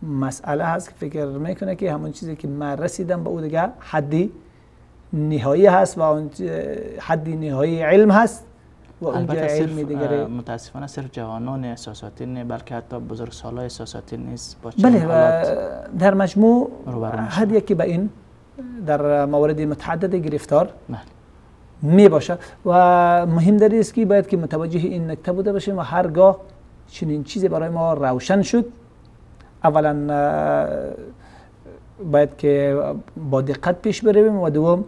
مسئله هست که فکر میکنه که همون چیزی که من رسیدم به او دیگه حدی نهایی هست و اون حدی نهایی علم هست و اونجا علم دیگری. متاسفانه صرف جوانان احساساتی نه، بلکه حتی بزرگسالای احساساتی نیز با بله، و در مجموع هر یکی به این در موارد متعدد گرفتار می باشه و مهم در است که باید که متوجه این نکته بوده باشیم و هرگاه چنین چیزی برای ما روشن شد، اولا باید که با دقت پیش برویم و دوم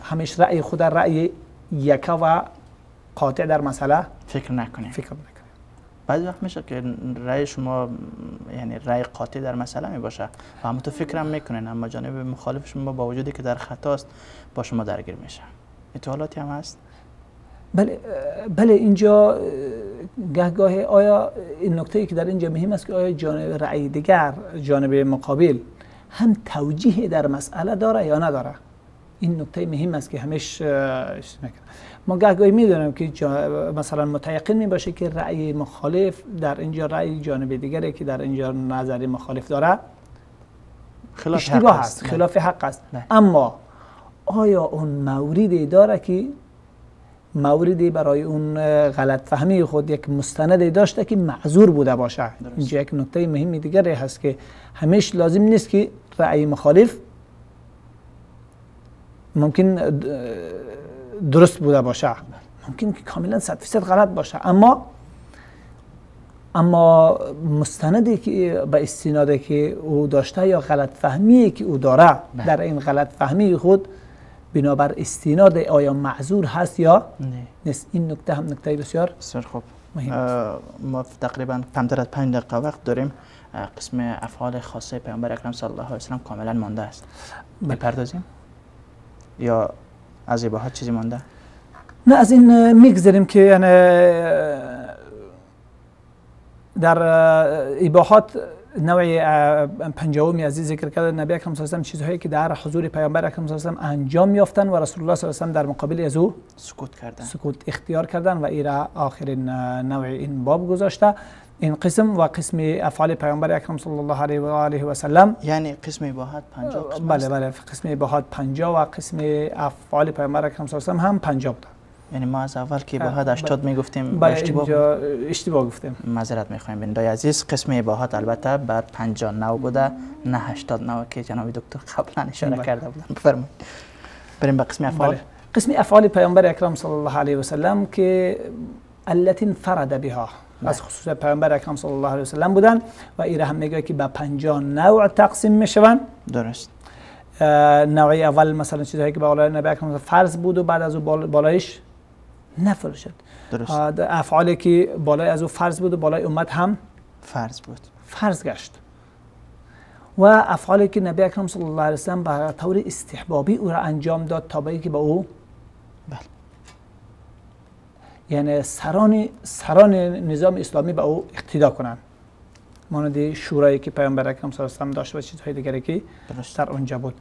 همیشه رأی خود رأی یکا و قاطع در مسئله فکر نکنیم. بعضی وقت میشه که رأی شما یعنی رأی قاطع در مسئله می باشه و همون تو فکرم میکنین، اما جانب مخالف شما با وجودی که در خطاست با شما درگیر میشه. اطلاعاتی هم هست؟ بله بله، اینجا گهگاه آیا این نکته ای که در اینجا مهم است که آیا جانب رأی دیگر، جانب مقابل هم توجیه در مسئله داره یا نداره. این نکته مهم است که همیش ما گهگاهی میدونیم که مثلا متیقن می باشه که رأی مخالف در اینجا، رأی جانب دیگری که در اینجا نظر مخالف داره خلاف اشتباه است، خلاف حق است. اما آیا اون موردی داره که موردی برای اون غلط فهمی خود یک مستندی داشته که معذور بوده باشه؟ اینجا یک نکته مهم دیگری هست که همیشه لازم نیست که رأی مخالف ممکن درست بوده باشه، ممکن که کاملا 100% غلط باشه، اما مستندی که به استنادی که او داشته یا غلط فهمی که او داره، در این غلط فهمی خود بنابر استناد آیا معذور هست یا نیست. این نکته هم نکته بسیار خوب مهم است. ما تقریبا کمتر از 5 دقیقه وقت داریم. قسم افعال خاصه پیامبر اکرم صلی الله علیه و سلم کاملا مانده است، بپردازیم یا از اباحات چیزی مانده؟ نه، از این میگذریم که یعنی در اباحات نوع پنجاهمی از ذکر کرده نبی اکرم صلی الله علیه و چیزهایی که در حضور پیامبر اکرم صلی الله علیه و انجام یافتن و رسول الله صلی الله علیه و در مقابل از او سکوت کردن، سکوت اختیار کردن و ایرا آخرین نوع این باب گذاشته. این قسم و قسم افعال پیامبر اکرم صلی الله علیه و آله و سلم، یعنی قسم اباحات 50 قسم. بله بله، قسم اباحات 50 و قسم افعال پیامبر اکرم صلی الله علیه و هم 50 بوده. یعنی ما از اول که اباحات 80 میگفتیم، بله اینجا اشتباه گفتیم، معذرت میخوایم بینندای عزیز. قسم اباحات البته بر 59 بوده، نه 89 که جناب دکتر قبلا اشاره کرده بودن. بفرمایید بریم به قسم افعال. بله. قسم افعال پیامبر اکرم صلی الله علیه و سلم که التي انفرد بها، از خصوص پیامبر اکرم صلی الله علیه و سلم بودن و ایره هم میگه که به 50 نوع تقسیم میشوند. درست. نوع اول مثلا چیزهایی که بالای نبی اکرم فرض بود و بعد از او بالایش نفل شد. درست. افعالی که بالای از او فرض بود و بالای امت هم فرض بود، فرض گشت. و افعالی که نبی اکرم صلی الله علیه و سلم به طور استحبابی او را انجام داد تا به اینکه به او بله، یعنی سران نظام اسلامی به او اقتدا کنند. مانند شورایی که پیامبر اکرم صلی الله علیه و سلم داشت و چیزهای دیگری که در اونجا بود.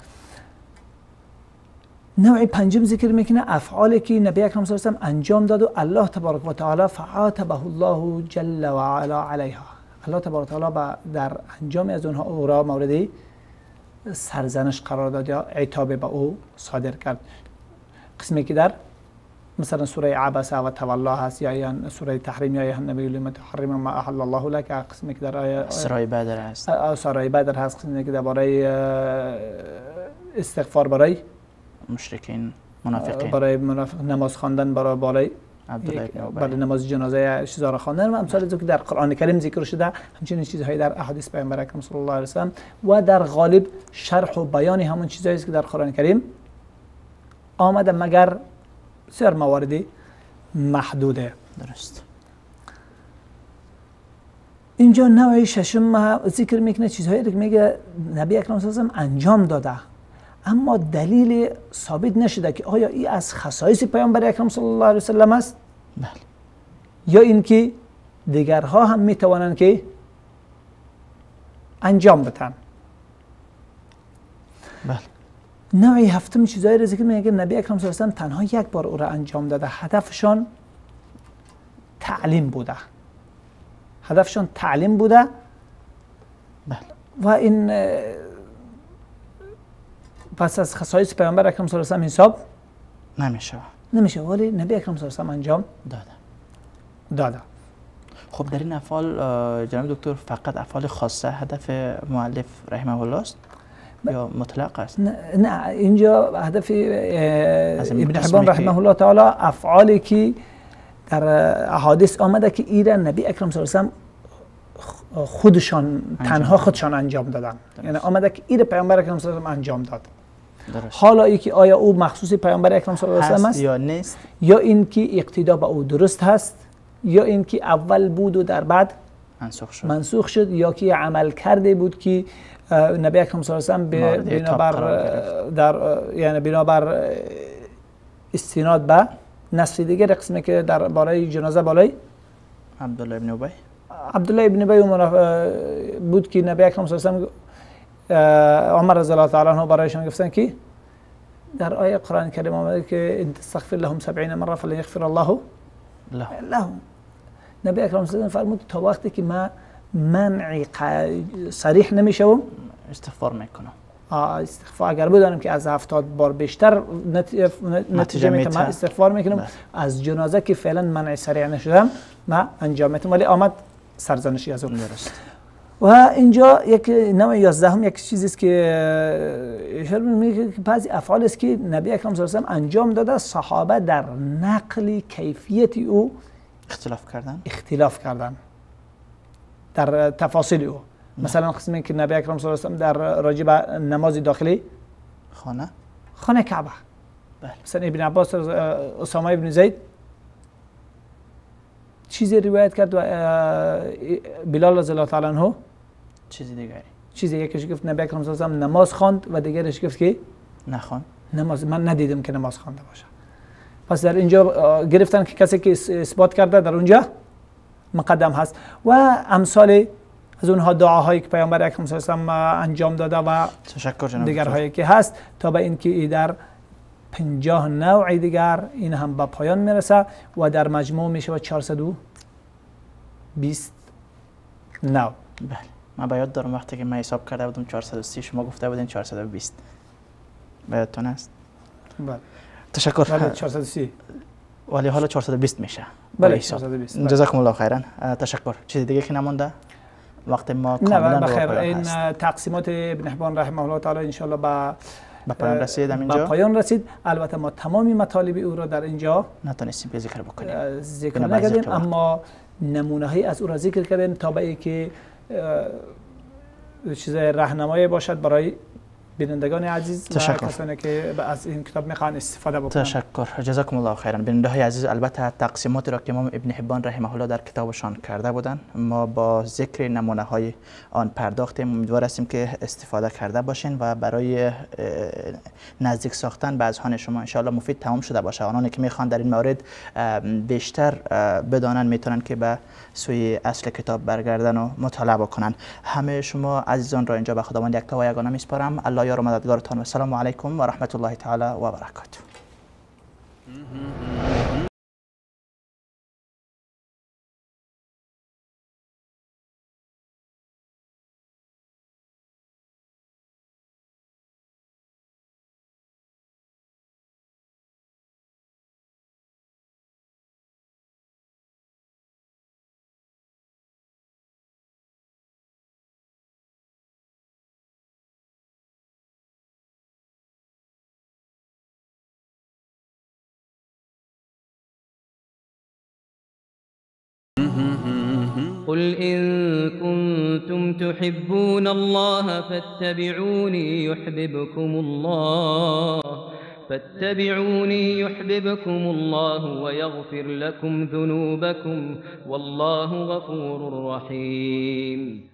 نوع پنجم ذکر میکنه افعالی که نبی اکرم صلی الله علیه و سلم انجام داد و الله تبارک و تعالی فعاتبه الله جل و علا علیها، الله تبارک و تعالی در انجام از اونها او را مورد سرزنش قرار داد یا عتاب به او صادر کرد. قسمی که در مثلا سوره عبسه و تولا هست، یا سوره تحریم، یا النبی لم تحرم ما احل الله لك، قسمی که در آیه سوره بدر هست، سوره بدر هست، قسمی که درباره استغفار برای مشرکین منافقین، برای منافق نماز خواندن برای بالای برای نماز جنازه چیزا را خواندن و امثال از که در قرآن کریم ذکر شده، همچنین چیزهایی در احادیث پیامبر اکرم صلی الله علیه و سلم و در غالب شرح و بیان همون چیزهایی است که در قرآن کریم آمده، مگر بسیار مواردی محدوده. درست. اینجا نوع ششم ذکر میکنه چیزهایی که میگه نبی اکرم صلی الله علیه و سلم انجام داده، اما دلیل ثابت نشده که آیا این از خصایص پیامبر اکرم صلی الله علیه و سلم است، بله، یا اینکه دیگرها هم میتوانند که انجام بدن. بله. نوع هفتم چیزایی را ذکر میکنه که نبی اکرم صلی الله علیه و سلم تنها یک بار او را انجام داده، هدفشان تعلیم بوده، هدفشان تعلیم بوده. بله. و این پس از خصایص پیامبر اکرم صلی الله علیه و سلم حساب نمیشه، ولی نبی اکرم صلی الله علیه و سلم انجام داده. خب در این افعال جناب دکتر فقط افعال خاصه هدف مؤلف رحمه الله است یا مطلق است؟ نه، اینجا هدف ابن حبان رحمه الله تعالی افعالی که در احادیث آمده که ایران نبی اکرم صلی الله علیه و سلم خودشان تنها خودشان انجام دادن، یعنی آمده که ایر پیامبر اکرم صلی الله علیه و سلم انجام داد. درست. حالا ای که آیا او مخصوص پیامبر اکرم صلی الله علیه و سلم است یا نیست، یا اینکه اقتدا به او درست هست، یا اینکه اول بود و در بعد منسوخ شد، یا که عمل کرده بود که نبی اکرم صلی الله علیه و سلم بنابر در یعنی بنابر استناد به نص دیگر قسمی که در بالای جنازه بالای عبدالله ابن ابی، عبدالله ابن ابی بود که نبی اکرم صلی الله علیه و سلم عمر رضی الله تعالی عنه برایشان گفتن که در آیه قرآن کریم آمده که ان تستغفر لهم 70 مره فلن یغفر الله لهم. نبی اکرم صلی الله علیه و سلم فرمود تا وقتی که ما منع صریح نمیشوم استغفار میکنم. استغفار اگر بدانم که از 70 بار بیشتر نتیجه میتم استغفار میکنم. از جنازه که فعلا منع صریح نشدم ما انجام میتم، ولی آمد سرزنشی از اون. درست. و اینجا یک نوع 11 یک چیزی است که اشاره میکنه که بعضی افعال است که نبی اکرم صلی الله علیه و سلم انجام داده، صحابه در نقل کیفیت او اختلاف کردن در تفاصیل او. مثلا قسمی که نبی اکرم صلی الله علیه و سلم در راجع به نماز داخلی خانه کعبه، بله، مثلا ابن عباس اسامه ابن زید چیزی روایت کرد و بلال رضی الله تعالی عنه چیزی دیگری، چیزی یکیش گفت نبی اکرم صلی الله علیه و سلم نماز خواند و دیگرش گفت که نخواند نماز، من ندیدم که نماز خوانده باشه. پس در اینجا گرفتن که کسی که اثبات کرده در اونجا مقدم هست و امثال از اونها دعاهایی که پیامبر اکرم صلی الله علیه و سلم انجام داده و دیگرهایی که هست، تا به اینکه در 50 نوع دیگر این هم به پایان میرسه و در مجموع میشه 420 نوع. بله، من به یاد دارم وقتی که من حساب کرده بودم 430، شما گفته بودین 420. به یادتون است؟ بله. تشکر. بله 430. ولی حالا 420 میشه. بله 420. جزاکم الله خیرا. تشکر. چیز دیگه که نمونده؟ وقت ما کاملا بخیر. این تقسیمات ابن حبان رحمه الله تعالی ان شاء الله به پایان رسید. اینجا به پایان رسید. البته ما تمامی مطالب او را در اینجا نتونستیم که ذکر بکنیم، ذکر نکردیم، اما نمونه های از او را ذکر کردیم تا به اینکه چیز راهنمایی باشد برای بینندگان عزیز و کسانی که از این کتاب میخوان استفاده بکنن. تشکر، جزاکم الله خیرا. بیننده های عزیز، البته تقسیمات را که امام ابن حبان رحمه الله در کتابشان کرده بودند ما با ذکر نمونه های آن پرداختیم. امیدوار هستیم که استفاده کرده باشین و برای نزدیک ساختن به اذهان شما ان شاء الله مفید تمام شده باشه. آنانی که میخوان در این مورد بیشتر بدانن میتونن که به سوی اصل کتاب برگردن و مطالعه بکنن. همه شما عزیزان را اینجا به خداوند یکتا و یگانه میسپارم. الله یار و مددگارتان و السلام علیکم و رحمت الله تعالی و برکاته. قل إن كنتم تحبون الله فاتبعوني يحببكم الله ويغفر لكم ذنوبكم والله غفور رحيم.